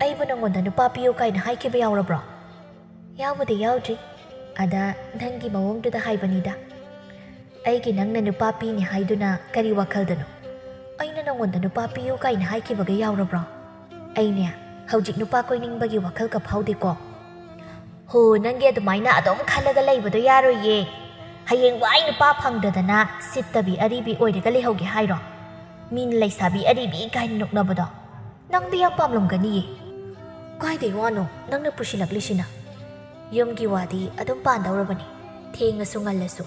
ꯑꯩꯕꯨ ꯅꯪꯉꯣꯟꯗ ꯅꯨꯄꯥ ꯄꯤꯌꯨ ꯀꯥꯏꯅ ꯍꯥꯏꯈꯤꯕ ꯌꯥꯎꯔꯕ꯭ꯔꯣ? ꯌꯥꯎꯕꯨꯗꯤ ꯌꯥꯎꯗ꯭ꯔꯤ꯫ ꯑꯗ ꯅꯪꯒꯤ ꯃꯑꯣꯡꯗꯨꯗ ꯍꯥꯏꯕꯅꯤꯗ꯫ ꯑꯩꯒꯤ ꯅꯪꯅ ꯅꯨꯄꯥ ꯄꯤꯅꯤ ꯍꯥꯏꯗꯨꯅ ꯀꯔꯤ ꯋꯥꯈꯜꯗꯅꯣ? ꯑꯩꯅ ꯅꯪꯉꯣꯟꯗ ꯅꯨꯄꯥ ꯄꯤꯌꯨ ꯀꯥꯏꯅ ꯍꯥꯏꯈꯤꯕꯒ ꯌꯥꯎꯔꯕ꯭ꯔꯣ? ꯑꯩꯅꯦ, ꯍꯧꯖꯤꯛ ꯅꯨꯄꯥ ꯀꯣꯏꯅꯤꯡꯕꯒꯤ ꯋꯥꯈꯜꯒ ꯐꯥꯎꯗꯦꯀꯣ꯫ ꯍꯣ, ꯅꯪꯒꯤ ꯑꯗꯨꯃꯥꯏꯅ ꯑꯗꯨꯝ ꯈꯜꯂꯒ ꯂꯩꯕꯗꯣ ꯌꯥꯔꯣꯏꯌꯦ꯫ ꯍꯌꯦꯡꯋꯥꯏ ꯅꯨꯄꯥ ꯐꯪꯗꯗꯅ ꯁꯤꯠꯇꯕꯤ ꯑꯔꯤꯕꯤ ꯑꯣꯏꯔꯒ ꯂꯩꯍꯧꯒꯦ ꯍꯥꯏꯔꯣ? ꯃꯤꯅ ꯂꯩꯁꯥꯕꯤ ꯑꯔꯤꯕꯤ ꯀꯥꯏꯅ ꯅꯣꯛꯅꯕꯗꯣ ꯅꯪꯗꯤ ꯌꯥꯝ ꯄꯥꯝꯂꯝꯒꯅꯤꯌꯦ꯫ ꯀꯥꯏꯗꯩ ꯋꯥꯅꯣ ꯅꯪꯅ ꯄꯨꯁꯤꯜꯂꯛꯂꯤꯁꯤꯅ? ꯌꯨꯝꯒꯤ ꯋꯥꯗꯤ ꯑꯗꯨꯝ ꯄꯥꯟꯗꯧꯔꯕꯅꯤ, ꯊꯦꯡꯉꯁꯨ ꯉꯜꯂꯁꯨ꯫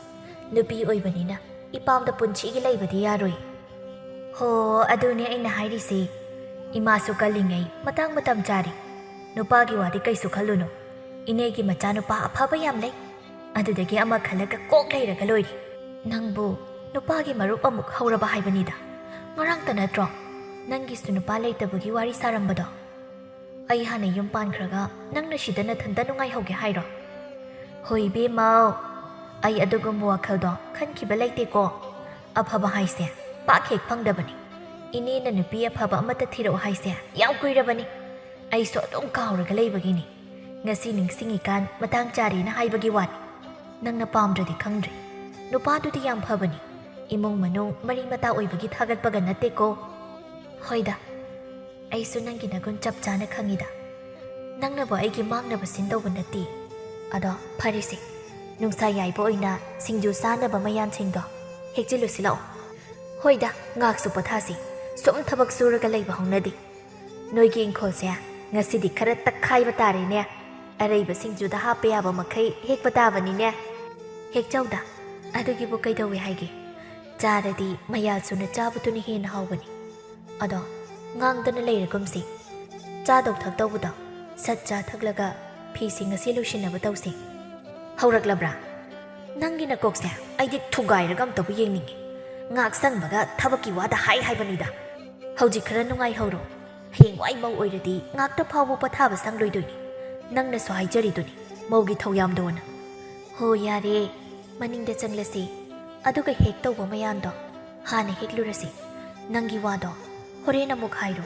ꯅꯨꯄꯤ ꯑꯣꯏꯕꯅꯤꯅ ꯏꯄꯥꯝꯗ ꯄꯨꯟꯁꯤꯒꯤ ꯂꯩꯕꯗꯤ ꯌꯥꯔꯣꯏ꯫ ꯍꯣ, ꯑꯗꯨꯅꯦ ꯑꯩꯅ ꯍꯥꯏꯔꯤꯁꯦ꯫ ꯏꯃꯥꯁꯨ ꯀꯜꯂꯤꯉꯩ ꯃꯇꯥꯡ ꯃꯇꯝ ꯆꯥꯔꯤ꯫ ꯅꯨꯄꯥꯒꯤ ꯋꯥꯗꯤ ꯀꯩꯁꯨ ꯈꯜꯂꯨꯅꯨ꯫ ꯏꯅꯦꯒꯤ ꯃꯆꯥꯅꯨꯄꯥ ꯑꯐꯕ ꯌꯥꯝ ꯂꯩ꯫ ꯑꯗꯨꯗꯒꯤ ꯑꯃ ꯈꯜꯂꯒ ꯀꯣꯛ ꯂꯩꯔꯒ ꯂꯣꯏꯔꯦ꯫ ꯅꯪꯕꯨ ꯅꯨꯄꯥꯒꯤ ꯃꯔꯨꯞ ꯑꯃꯨꯛ ꯍꯧꯔꯕ ꯍꯥꯏꯕꯅꯤꯗ꯫ ꯉꯔꯥꯡꯇ ꯅꯠꯇ꯭ꯔꯣ ꯅꯪꯒꯤꯁꯨ ꯅꯨꯄꯥ ꯂꯩꯇꯕꯒꯤ ꯋꯥꯔꯤ ꯁꯥꯔꯝꯕꯗꯣ? ꯑꯩ ꯍꯥꯟꯅ ꯌꯨꯝ ꯄꯥꯟꯈ꯭ꯔꯒ ꯅꯪꯅ ꯁꯤꯗ ꯅꯊꯟꯇ ꯅꯨꯡꯉꯥꯏꯍꯧꯒꯦ ꯍꯥꯏꯔꯣ? ꯍꯣꯏ ꯏꯕꯦꯝꯃꯧ, ꯑꯩ ꯑꯗꯨꯒꯨꯝꯕ ꯋꯥꯈꯜꯗꯣ ꯈꯟꯈꯤꯕ ꯂꯩꯇꯦꯀꯣ꯫ ꯑꯐꯕ ꯍꯥꯏꯁꯦ ꯄꯥꯛ ꯍꯦꯛ ꯐꯪꯗꯕꯅꯤ꯫ ꯏꯅꯦꯅ ꯅꯨꯄꯤ ꯑꯐꯕ ꯑꯃꯠꯇ ꯊꯤꯔꯛꯑꯣ ꯍꯥꯏꯁꯦ ꯌꯥꯝ ꯀꯨꯏꯔꯕꯅꯤ꯫ ꯑꯩꯁꯨ ꯑꯗꯨꯝ ꯀꯥꯎꯔꯒ ꯂꯩꯕꯒꯤꯅꯤ꯫ ꯉꯁꯤ ꯅꯤꯡꯁꯤꯡꯉꯤꯀꯥꯟ ꯃꯇꯥꯡ ꯆꯥꯔꯦꯅ ꯍꯥꯏꯕꯒꯤ ꯋꯥꯅꯤ꯫ ꯅꯪꯅ ꯄꯥꯝꯗ꯭ꯔꯗꯤ ꯈꯪꯗ꯭ꯔꯦ꯫ ꯅꯨꯄꯥꯗꯨꯗꯤ ꯌꯥꯝ ꯐꯕꯅꯤ꯫ ꯏꯃꯨꯡ ꯃꯅꯨꯡ ꯃꯔꯤ ꯃꯇꯥ ꯑꯣꯏꯕꯒꯤ ꯊꯥꯒꯠꯄꯒ ꯅꯠꯇꯦꯀꯣ꯫ ꯍꯣꯏꯗ, ꯑꯩꯁꯨ ꯅꯪꯒꯤ ꯅꯒꯨꯟ ꯆꯞ ꯆꯥꯅ ꯈꯪꯉꯤꯗ꯫ ꯅꯪꯅꯕꯨ ꯑꯩꯒꯤ ꯃꯥꯡꯅꯕ ꯁꯤꯟꯗꯧꯕ ꯅꯠꯇꯦ꯫ ꯑꯗꯣ ꯐꯔꯦꯁꯦ, ꯅꯨꯡꯁꯥ ꯌꯥꯏꯕ ꯑꯣꯏꯅ ꯁꯤꯡꯖꯨ ꯆꯥꯅꯕ ꯃꯌꯥꯟꯁꯤꯡꯗꯣ ꯍꯦꯛꯆꯤꯜꯂꯨꯁꯤ ꯂꯥꯛꯑꯣ꯫ ꯍꯣꯏꯗ, ꯉꯥꯏꯍꯥꯛꯁꯨ ꯄꯣꯊꯥꯁꯤ꯫ ꯁꯨꯝ ꯊꯕꯛ ꯁꯨꯔꯒ ꯂꯩꯕ ꯍꯧꯅꯗꯦ꯫ ꯅꯣꯏꯒꯤ ꯏꯪꯈꯣꯜꯁꯦ ꯉꯁꯤꯗꯤ ꯈꯔ ꯇꯛꯈꯥꯏꯕ ꯇꯥꯔꯦꯅꯦ꯫ ꯑꯔꯩꯕ ꯁꯤꯡꯖꯨꯗ ꯍꯥꯞꯄ ꯌꯥꯕ ꯃꯈꯩ ꯍꯦꯛꯄ ꯇꯥꯕꯅꯤꯅꯦ꯫ ꯍꯦꯛꯆꯧꯗ, ꯑꯗꯨꯒꯤꯕꯨ ꯀꯩꯗꯧꯋꯦ ꯍꯥꯏꯒꯦ? ꯆꯥꯔꯗꯤ ꯃꯌꯥꯜ ꯁꯨꯅ ꯆꯥꯕꯗꯨꯅ ꯍꯦꯟꯅ ꯍꯥꯎꯕꯅꯤ꯫ ꯑꯗꯣ ꯉꯥꯡꯗꯅ ꯂꯩꯔꯒꯨꯝꯁꯤ꯫ ꯆꯥꯗꯧ ꯊꯛꯇꯧꯕꯗꯣ ꯁꯠ ꯆꯥ ꯊꯛꯂꯒ ꯐꯤꯁꯤꯡ ꯑꯁꯤ ꯂꯣꯏꯁꯤꯟꯅꯕ ꯇꯧꯁꯤ꯫ ꯍꯧꯔꯛꯂꯕ꯭ꯔꯥ? ꯅꯪꯒꯤ ꯅꯀꯣꯛꯁꯦ ꯑꯩꯗꯤ ꯊꯨꯒꯥꯏꯔꯒ ꯑꯝꯇꯕꯨ ꯌꯦꯡꯅꯤꯡꯉꯤ꯫ ꯉꯥꯛ ꯁꯪꯕꯒ ꯊꯕꯛꯀꯤ ꯋꯥꯗ ꯍꯥꯏ ꯍꯥꯏꯕꯅꯤꯗ꯫ ꯍꯧꯖꯤꯛ ꯈꯔ ꯅꯨꯡꯉꯥꯏꯍꯧꯔꯣ꯫ ꯍꯌꯦꯡꯋꯥꯏ ꯃꯧ ꯑꯣꯏꯔꯗꯤ ꯉꯥꯛꯇ ꯐꯥꯎꯕ ꯄꯣꯊꯥꯕ ꯁꯪꯂꯣꯏꯗꯣꯏꯅꯤ꯫ ꯅꯪꯅꯁꯨ ꯍꯥꯏꯖꯔꯤꯗꯨꯅꯤ, ꯃꯧꯒꯤ ꯊꯧꯌꯥꯝꯗꯣꯅ꯫ ꯍꯣ ꯌꯥꯔꯦ, ꯃꯅꯤꯡꯗ ꯆꯪꯂꯁꯤ꯫ ꯑꯗꯨꯒ ꯍꯦꯛ ꯇꯧꯕ ꯃꯌꯥꯝꯗꯣ ꯍꯥꯟꯅ ꯍꯦꯛꯂꯨꯔꯁꯤ꯫ ꯅꯪꯒꯤ ꯋꯥꯗꯣ ꯍꯣꯔꯦꯟ ꯑꯃꯨꯛ ꯍꯥꯏꯔꯣ꯫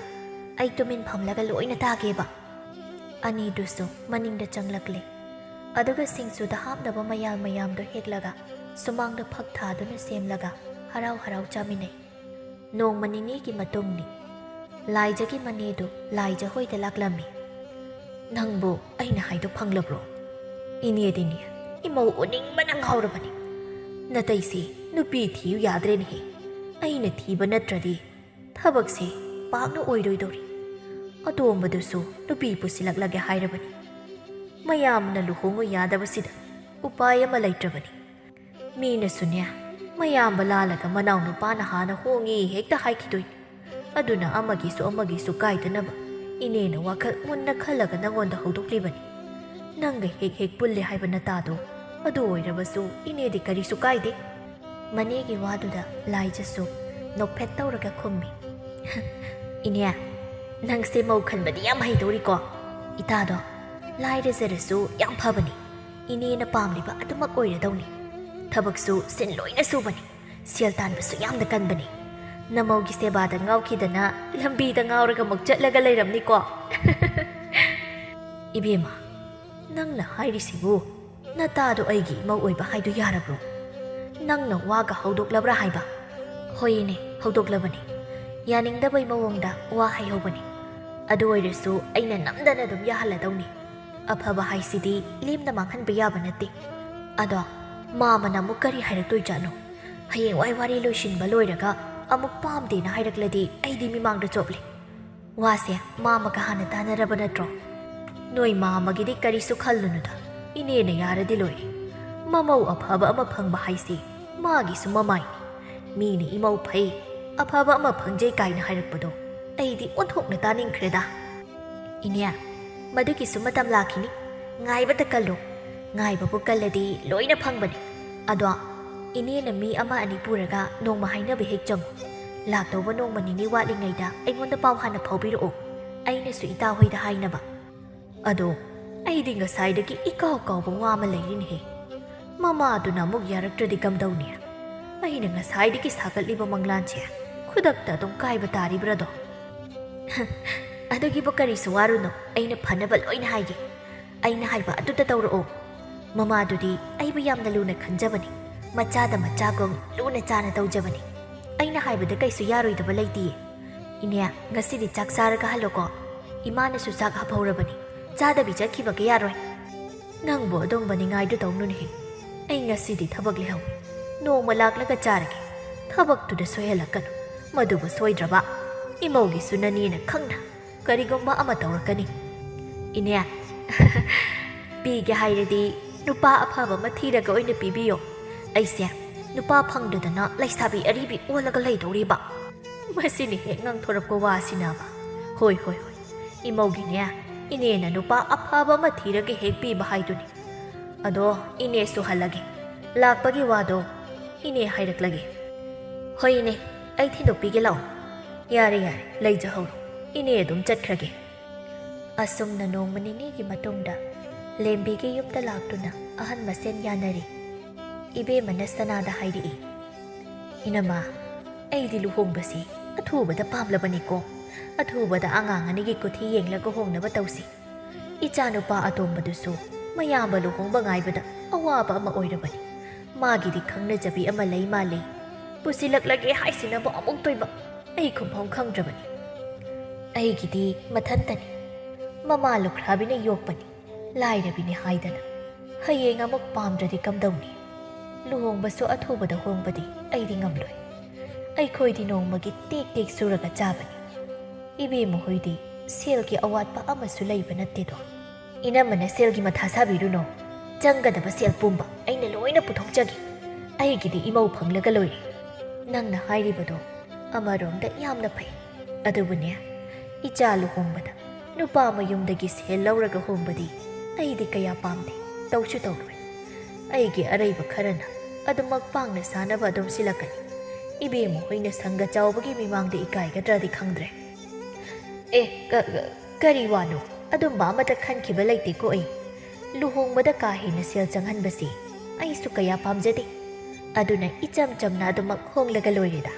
ꯑꯩ ꯇꯨꯃꯤꯟ ꯐꯝꯂꯒ ꯂꯣꯏꯅ ꯇꯥꯒꯦꯕ꯫ ꯑꯅꯤꯗꯨꯁꯨ ꯃꯅꯤꯡꯗ ꯆꯪꯂꯛꯂꯦ꯫ ꯑꯗꯨꯒ ꯁꯤꯡꯖꯨꯗ ꯍꯥꯞꯅꯕ ꯃꯌꯥꯜ ꯃꯌꯥꯝꯗꯣ ꯍꯦꯛꯂꯒ ꯁꯨꯃꯥꯡꯗ ꯐꯛ ꯊꯥꯗꯨꯅ ꯁꯦꯝꯂꯒ ꯍꯔꯥꯎ ꯍꯔꯥꯎ ꯆꯥꯃꯤꯟꯅꯩ꯫ ꯅꯣꯡꯃ ꯅꯤꯅꯤꯒꯤ ꯃꯇꯨꯡꯅꯤ꯫ ꯂꯥꯏꯖꯒꯤ ꯃꯅꯦꯗꯨ ꯂꯥꯏꯖ ꯍꯣꯏꯗ ꯂꯥꯛꯂꯝꯃꯤ꯫ "ꯅꯪꯕꯨ ꯑꯩꯅ ꯍꯥꯏꯗꯣ ꯐꯪꯂꯕ꯭ꯔꯣ? ꯏꯅꯦꯗꯤꯅꯦ, ꯏꯃꯧ ꯎꯅꯤꯡꯕꯅ ꯉꯥꯎꯔꯕꯅꯤ꯫ ꯅꯇꯩꯁꯤ ꯅꯨꯄꯤ ꯊꯤꯌꯨ ꯌꯥꯗ꯭ꯔꯦꯅꯦꯍꯦ꯫ ꯑꯩꯅ ꯊꯤꯕ ꯅꯠꯇ꯭ꯔꯗꯤ ꯊꯕꯛꯁꯤ ꯄꯥꯛꯅ ꯑꯣꯏꯔꯣꯏꯗꯧꯔꯤ꯫ ꯑꯇꯣꯝꯕꯗꯨꯁꯨ ꯅꯨꯄꯤ ꯄꯨꯁꯤꯜꯂꯛꯂꯒꯦ ꯍꯥꯏꯔꯕꯅꯤ꯫ ꯃꯌꯥꯝꯅ ꯂꯨꯍꯣꯡꯉꯨ ꯌꯥꯗꯕꯁꯤꯗ ꯎꯄꯥꯏ ꯑꯃ ꯂꯩꯇ꯭ꯔꯕꯅꯤ꯫ ꯃꯤꯅꯁꯨꯅꯦ, ꯃꯌꯥꯝꯕ ꯂꯥꯜꯂꯒ ꯃꯅꯥꯎ ꯅꯨꯄꯥꯅ ꯍꯥꯟꯅ ꯍꯣꯡꯉꯤ ꯍꯦꯛꯇ ꯍꯥꯏꯈꯤꯗꯣꯏꯅꯤ꯫ ꯑꯗꯨꯅ ꯑꯃꯒꯤꯁꯨ ꯑꯃꯒꯤꯁꯨ ꯀꯥꯏꯗꯅꯕ ꯏꯅꯦꯅ ꯋꯥꯈꯜ ꯃꯨꯟꯅ ꯈꯜꯂꯒ ꯅꯉꯣꯟꯗ ꯍꯧꯗꯣꯛꯂꯤꯕꯅꯤ꯫ ꯅꯪꯒ ꯍꯦꯛ ꯍꯦꯛ ꯄꯨꯜꯂꯦ ꯍꯥꯏꯕ ꯅꯇꯥꯗꯣ, ꯑꯗꯨ ꯑꯣꯏꯔꯕꯁꯨ ꯏꯅꯦꯗꯤ ꯀꯔꯤꯁꯨ ꯀꯥꯏꯗꯦ꯫" ꯃꯅꯦꯒꯤ ꯋꯥꯗꯨꯗ ꯂꯥꯏꯖꯁꯨ ꯅꯣꯛꯐꯦꯠ ꯇꯧꯔꯒ ꯈꯨꯝꯃꯤ꯫ "ꯏꯅꯦ, ꯅꯪꯁꯦ ꯃꯧ ꯈꯟꯕꯗꯤ ꯌꯥꯝ ꯍꯩꯗꯧꯔꯤꯀꯣ꯫ ꯏꯇꯥꯗꯣ ꯂꯥꯏꯔꯖꯔꯁꯨ ꯌꯥꯝ ꯐꯕꯅꯤ꯫ ꯏꯅꯦꯅ ꯄꯥꯝꯂꯤꯕ ꯑꯗꯨꯃꯛ ꯑꯣꯏꯔꯗꯧꯅꯤ꯫ ꯊꯕꯛꯁꯨ ꯁꯤꯟ ꯂꯣꯏꯅ ꯁꯨꯕꯅꯤ꯫ ꯁꯦꯜ ꯇꯥꯟꯕꯁꯨ ꯌꯥꯝꯅ ꯀꯟꯕꯅꯤ꯫ ꯅꯃꯧꯒꯤ ꯁꯦꯕꯥꯗ ꯉꯥꯎꯈꯤꯗꯅ ꯂꯝꯕꯤꯗ ꯉꯥꯎꯔꯒ ꯑꯃꯨꯛ ꯆꯠꯂꯒ ꯂꯩꯔꯝꯅꯤꯀꯣ꯫" "ꯏꯕꯦꯝꯃ, "ꯅꯪꯅ ꯍꯥꯏꯔꯤꯁꯤꯕꯨ ꯅꯇꯥꯗꯣ ꯑꯩꯒꯤ ꯏꯃꯧ ꯑꯣꯏꯕ ꯍꯥꯏꯗꯨ ꯌꯥꯔꯕ꯭ꯔꯣ? ꯅꯪꯅ ꯋꯥꯒ ꯍꯧꯗꯣꯛꯂꯕ꯭ꯔꯥ ꯍꯥꯏꯕ?" "ꯍꯣꯏꯅꯦ, ꯍꯧꯗꯣꯛꯂꯕꯅꯤ꯫ ꯌꯥꯅꯤꯡꯗꯕꯩ ꯃꯑꯣꯡꯗ ꯋꯥ ꯍꯥꯏꯍꯧꯕꯅꯤ꯫ ꯑꯗꯨ ꯑꯣꯏꯔꯁꯨ ꯑꯩꯅ ꯅꯝꯗꯅ ꯑꯗꯨꯝ ꯌꯥꯍꯜꯂꯗꯧꯅꯤ꯫ ꯑꯐꯕ ꯍꯥꯏꯁꯤꯗꯤ ꯂꯦꯝꯅ ꯃꯥꯡꯍꯟꯕ ꯌꯥꯕ ꯅꯠꯇꯦ꯫ ꯑꯗꯣ ꯃꯥꯃꯅ ꯑꯃꯨꯛ ꯀꯔꯤ ꯍꯥꯏꯔꯛꯇꯣꯏꯖꯥꯠꯅꯣ? ꯍꯌꯦꯡꯋꯥꯏ ꯋꯥꯔꯤ ꯂꯣꯏꯁꯤꯟꯕ ꯂꯣꯏꯔꯒ ꯑꯃꯨꯛ ꯄꯥꯝꯗꯦꯅ ꯍꯥꯏꯔꯛꯂꯗꯤ ꯑꯩꯗꯤ ꯃꯤꯃꯥꯡꯗ ꯆꯣꯞꯂꯦ꯫ ꯋꯥꯁꯦ ꯃꯥꯃꯒ ꯍꯥꯟꯅ ꯇꯥꯟꯅꯔꯕ ꯅꯠꯇ꯭ꯔꯣ? ꯅꯣꯏ ꯃꯥꯃꯒꯤꯗꯤ ꯀꯔꯤꯁꯨ ꯈꯜꯂꯨꯅꯨꯗ, ꯏꯅꯦꯅ ꯌꯥꯔꯗꯤ ꯂꯣꯏꯔꯦ꯫ ꯃꯃꯧ ꯑꯐꯕ ꯑꯃ ꯐꯪꯕ ꯍꯥꯏꯁꯦ ꯃꯥꯒꯤꯁꯨ ꯃꯃꯥꯏꯅꯤ꯫ ꯃꯤꯅ ꯏꯃꯧ ꯐꯩ, ꯑꯐꯕ ꯑꯃ ꯐꯪꯖꯩ ꯀꯥꯏꯅ ꯍꯥꯏꯔꯛꯄꯗꯣ ꯑꯩꯗꯤ ꯑꯣꯟꯊꯣꯛꯅ ꯇꯥꯅꯤꯡꯈ꯭ꯔꯦꯗ꯫ ꯏꯅꯦ, ꯃꯗꯨꯒꯤꯁꯨ ꯃꯇꯝ ꯂꯥꯛꯈꯤꯅꯤ, ꯉꯥꯏꯕꯇ ꯀꯜꯂꯨ꯫ ꯉꯥꯏꯕꯕꯨ ꯀꯜꯂꯗꯤ ꯂꯣꯏꯅ ꯐꯪꯕꯅꯤ꯫ ꯑꯗꯣ ꯏꯅꯦꯅ ꯃꯤ ꯑꯃ ꯑꯅꯤ ꯄꯨꯔꯒ ꯅꯣꯡꯃ ꯍꯥꯏꯅꯕ ꯍꯦꯛ ꯆꯪꯉꯨ꯫ ꯂꯥꯛꯇꯧꯕ ꯅꯣꯡꯃ ꯅꯤꯅꯤ ꯋꯥꯠꯂꯤꯉꯩꯗ ꯑꯩꯉꯣꯟꯗ ꯄꯥꯎ ꯍꯥꯟꯅ ꯐꯥꯎꯕꯤꯔꯛꯑꯣ, ꯑꯩꯅꯁꯨ ꯏꯇꯥ ꯍꯣꯏꯗ ꯍꯥꯏꯅꯕ꯫ ꯑꯗꯣ ꯑꯩꯗꯤ ꯉꯁꯥꯏꯗꯒꯤ ꯏꯀꯥꯎ ꯀꯥꯎꯕ ꯋꯥ ꯑꯃ ꯂꯩꯔꯤꯅꯦꯍꯦ꯫ ꯃꯃꯥꯗꯨꯅ ꯑꯃꯨꯛ ꯌꯥꯔꯛꯇ꯭ꯔꯗꯤ ꯀꯝꯗꯧꯅꯤ? ꯑꯩꯅ ꯉꯁꯥꯏꯗꯒꯤ ꯁꯥꯒꯠꯂꯤꯕ ꯃꯪꯂꯥꯟꯁꯦ ꯈꯨꯗꯛꯇ ꯑꯗꯨꯝ ꯀꯥꯏꯕ ꯇꯥꯔꯤꯕ꯭ꯔꯗꯣ? ꯑꯗꯨꯒꯤꯕꯨ ꯀꯔꯤꯁꯨ ꯋꯥꯔꯨꯅꯨ, ꯑꯩꯅ ꯐꯅꯕ ꯂꯣꯏꯅ ꯍꯥꯏꯒꯦ꯫ ꯑꯩꯅ ꯍꯥꯏꯕ ꯑꯗꯨꯗ ꯇꯧꯔꯛꯑꯣ꯫ ꯃꯃꯥꯗꯨꯗꯤ ꯑꯩꯕꯨ ꯌꯥꯝꯅ ꯂꯨꯅ ꯈꯟꯖꯕꯅꯤ, ꯃꯆꯥꯗ ꯃꯆꯥꯒꯨꯝ ꯂꯨꯅ ꯆꯥꯅ ꯇꯧꯖꯕꯅꯤ꯫ ꯑꯩꯅ ꯍꯥꯏꯕꯗ ꯀꯩꯁꯨ ꯌꯥꯔꯣꯏꯗꯕ ꯂꯩꯇꯤꯌꯦ꯫ ꯏꯅꯦ, ꯉꯁꯤꯗꯤ ꯆꯥꯛ ꯆꯥꯔꯒ ꯍꯜꯂꯣꯀꯣ꯫ ꯏꯃꯥꯅꯁꯨ ꯆꯥꯛ ꯍꯥꯞꯍꯧꯔꯕꯅꯤ, ꯆꯥꯗꯕꯤ ꯆꯠꯈꯤꯕꯒ ꯌꯥꯔꯣꯏ꯫ ꯅꯪꯕꯨ ꯑꯗꯨꯝꯕ ꯅꯤꯡꯉꯥꯏꯗꯨ ꯇꯧꯅꯨꯅꯦꯍꯦ꯫ ꯑꯩ ꯉꯁꯤꯗꯤ ꯊꯕꯛ ꯂꯩꯍꯧꯏ, ꯅꯣꯡꯃ ꯂꯥꯛꯂꯒ ꯆꯥꯔꯒꯦ꯫ ꯊꯕꯛꯇꯨꯗ ꯁꯣꯏꯍꯜꯂꯛꯀꯅꯨ, ꯃꯗꯨꯕꯨ ꯁꯣꯏꯗ꯭ꯔꯕ? ꯏꯃꯧꯒꯤꯁꯨ ꯅꯅꯦꯅ ꯈꯪꯅ ꯀꯔꯤꯒꯨꯝꯕ ꯑꯃ ꯇꯧꯔꯛꯀꯅꯤ꯫ ꯏꯅꯦ, ꯄꯤꯒꯦ ꯍꯥꯏꯔꯗꯤ ꯅꯨꯄꯥ ꯑꯐꯕ ꯑꯃ ꯊꯤꯔꯒ ꯑꯣꯏꯅ ꯄꯤꯕꯤꯌꯣ꯫ ꯑꯩꯁꯦ ꯅꯨꯄꯥ ꯐꯪꯗꯗꯅ ꯂꯩꯁꯥꯕꯤ ꯑꯔꯤꯕꯤ ꯑꯣꯜꯂꯒ ꯂꯩꯗꯧꯔꯤꯕ꯫ ꯃꯁꯤꯅ ꯍꯦꯛ ꯉꯥꯡꯊꯣꯔꯛꯄ ꯋꯥꯁꯤꯅꯕ꯫ ꯍꯣꯏ, ꯍꯣꯏ, ꯍꯣꯏ꯫ ꯏꯃꯧꯒꯤꯅꯦ, ꯏꯅꯦꯅ ꯅꯨꯄꯥ ꯑꯐꯕ ꯑꯃ ꯊꯤꯔꯒ ꯍꯦꯛ ꯄꯤꯕ ꯍꯥꯏꯗꯨꯅꯤ꯫ ꯑꯗꯣ ꯏꯅꯦꯁꯨ ꯍꯜꯂꯒꯦ꯫ ꯂꯥꯛꯄꯒꯤ ꯋꯥꯗꯣ ꯏꯅꯦ ꯍꯥꯏꯔꯛꯂꯒꯦ꯫ ꯍꯣꯏ ꯏꯅꯦ, ꯑꯩ ꯊꯤꯟꯗꯣꯛꯄꯤꯒꯦ ꯂꯥꯛꯑꯣ꯫ ꯌꯥꯔꯦ, ꯌꯥꯔꯦ, ꯂꯩꯖꯍꯧꯔꯣ꯫ ꯏꯅꯦ ꯑꯗꯨꯝ ꯆꯠꯈ꯭ꯔꯒꯦ꯫ ꯑꯁꯨꯝꯅ ꯅꯣꯡꯃ ꯅꯤꯅꯤꯒꯤ ꯃꯇꯨꯡꯗ ꯂꯦꯝꯕꯤꯒꯤ ꯌꯨꯝꯗ ꯂꯥꯛꯇꯨꯅ ꯑꯍꯟ ꯃꯁꯦꯟ ꯌꯥꯅꯔꯤ꯫ ꯏꯕꯦꯝꯃꯅ ꯁꯅꯥꯗ ꯍꯥꯏꯔꯛꯏ, "ꯏꯅꯝꯃ, ꯑꯩꯗꯤ ꯂꯨꯍꯣꯡꯕꯁꯤ ꯑꯊꯨꯕꯗ ꯄꯥꯝꯂꯕꯅꯤꯀꯣ꯫ ꯑꯊꯨꯕꯗ ꯑꯉꯥꯡ ꯑꯅꯤꯒꯤ ꯀꯨꯊꯤ ꯌꯦꯡꯂꯒ ꯍꯣꯡꯅꯕ ꯇꯧꯁꯤ꯫ ꯏꯆꯥꯅꯨꯄꯥ ꯑꯇꯣꯝꯕꯗꯨꯁꯨ ꯃꯌꯥꯝꯕ ꯂꯨꯍꯣꯡꯕ ꯉꯥꯏꯕꯗ ꯑꯋꯥꯕ ꯑꯃ ꯑꯣꯏꯔꯕꯅꯤ꯫ ꯃꯥꯒꯤꯗꯤ ꯈꯪꯅꯖꯕꯤ ꯑꯃ ꯂꯩ ꯃꯥꯜꯂꯤ꯫ ꯄꯨꯁꯤꯜꯂꯛꯂꯒꯦ ꯍꯥꯏꯁꯤꯅꯕꯨ ꯑꯃꯨꯛꯇꯣꯏꯕ ꯑꯩ ꯈꯨꯝꯐꯝ ꯈꯪꯗ꯭ꯔꯕꯅꯤ꯫ ꯑꯩꯒꯤꯗꯤ ꯃꯊꯟꯇꯅꯤ꯫ ꯃꯃꯥ ꯂꯨꯈ꯭ꯔꯥꯕꯤꯅ ꯌꯣꯛꯄꯅꯤ꯫ ꯂꯥꯏꯔꯕꯤꯅꯤ ꯍꯥꯏꯗꯅ ꯍꯌꯦꯡ ꯑꯃꯨꯛ ꯄꯥꯝꯗ꯭ꯔꯗꯤ ꯀꯝꯗꯧꯅꯤ? ꯂꯨꯍꯣꯡꯕꯁꯨ ꯑꯊꯨꯕꯗ ꯍꯣꯡꯕꯗꯤ ꯑꯩꯗꯤ ꯉꯝꯂꯣꯏ꯫ ꯑꯩꯈꯣꯏꯗꯤ ꯅꯣꯡꯃꯒꯤ ꯇꯦꯛ ꯇꯦꯛ ꯁꯨꯔꯒ ꯆꯥꯕꯅꯤ꯫ ꯏꯕꯦꯝꯃ ꯍꯣꯏꯗꯤ ꯁꯦꯜꯒꯤ ꯑꯋꯥꯠꯄ ꯑꯃꯁꯨ ꯂꯩꯕ ꯅꯠꯇꯦꯗꯣ꯫ ꯏꯅꯝꯃꯅ ꯁꯦꯜꯒꯤ ꯃꯊꯥ ꯁꯥꯕꯤꯔꯨꯅꯣ꯫ ꯆꯪꯒꯗꯕ ꯁꯦꯜ ꯄꯨꯝꯕ ꯑꯩꯅ ꯂꯣꯏꯅ ꯄꯨꯊꯣꯛꯆꯒꯦ꯫ ꯑꯩꯒꯤꯗꯤ ꯏꯃꯧ ꯐꯪꯂꯒ ꯂꯣꯏꯔꯦ꯫ ꯅꯪꯅ ꯍꯥꯏꯔꯤꯕꯗꯣ ꯑꯃꯔꯣꯝꯗ ꯌꯥꯝꯅ ꯐꯩ꯫ ꯑꯗꯨꯕꯨꯅꯦ, ꯏꯆꯥ ꯂꯨꯍꯣꯡꯕꯗ ꯅꯨꯄꯥ ꯃꯌꯨꯝꯗꯒꯤ ꯁꯦꯜ ꯂꯧꯔꯒ ꯍꯣꯡꯕꯗꯤ ꯑꯩꯗꯤ ꯀꯌꯥ ꯄꯥꯝꯗꯦ, ꯇꯧꯁꯨ ꯇꯧꯔꯣꯏ꯫ ꯑꯩꯒꯤ ꯑꯔꯩꯕ ꯈꯔꯅ ꯑꯗꯨꯃꯛ ꯄꯥꯡꯅ ꯁꯥꯅꯕ ꯑꯗꯨꯝ ꯁꯤꯜꯂꯛꯀꯅꯤ꯫ ꯏꯕꯦꯝꯃ ꯍꯣꯏꯅ ꯁꯪꯒ ꯆꯥꯎꯕꯒꯤ ꯃꯤꯃꯥꯡꯗ ꯏꯀꯥꯏꯒꯗ꯭ꯔꯗꯤ ꯈꯪꯗ꯭ꯔꯦ꯫ ꯑꯦ, ꯀ-, ꯀ-, ꯀꯔꯤ ꯋꯥꯅꯣ? ꯑꯗꯨꯝꯕ ꯑꯃꯠꯇ ꯈꯟꯈꯤꯕ ꯂꯩꯇꯦꯀꯣ ꯑꯩ꯫ ꯂꯨꯍꯣꯡꯕꯗ ꯀꯥ ꯍꯦꯟꯅ ꯁꯦꯜ ꯆꯪꯍꯟꯕꯁꯤ ꯑꯩꯁꯨ ꯀꯌꯥ ꯄꯥꯝꯖꯗꯦ꯫ ꯑꯗꯨꯅ ꯏꯆꯝ ꯆꯝꯅ ꯑꯗꯨꯃꯛ ꯍꯣꯡꯂꯒ ꯂꯣꯏꯔꯦꯗ꯫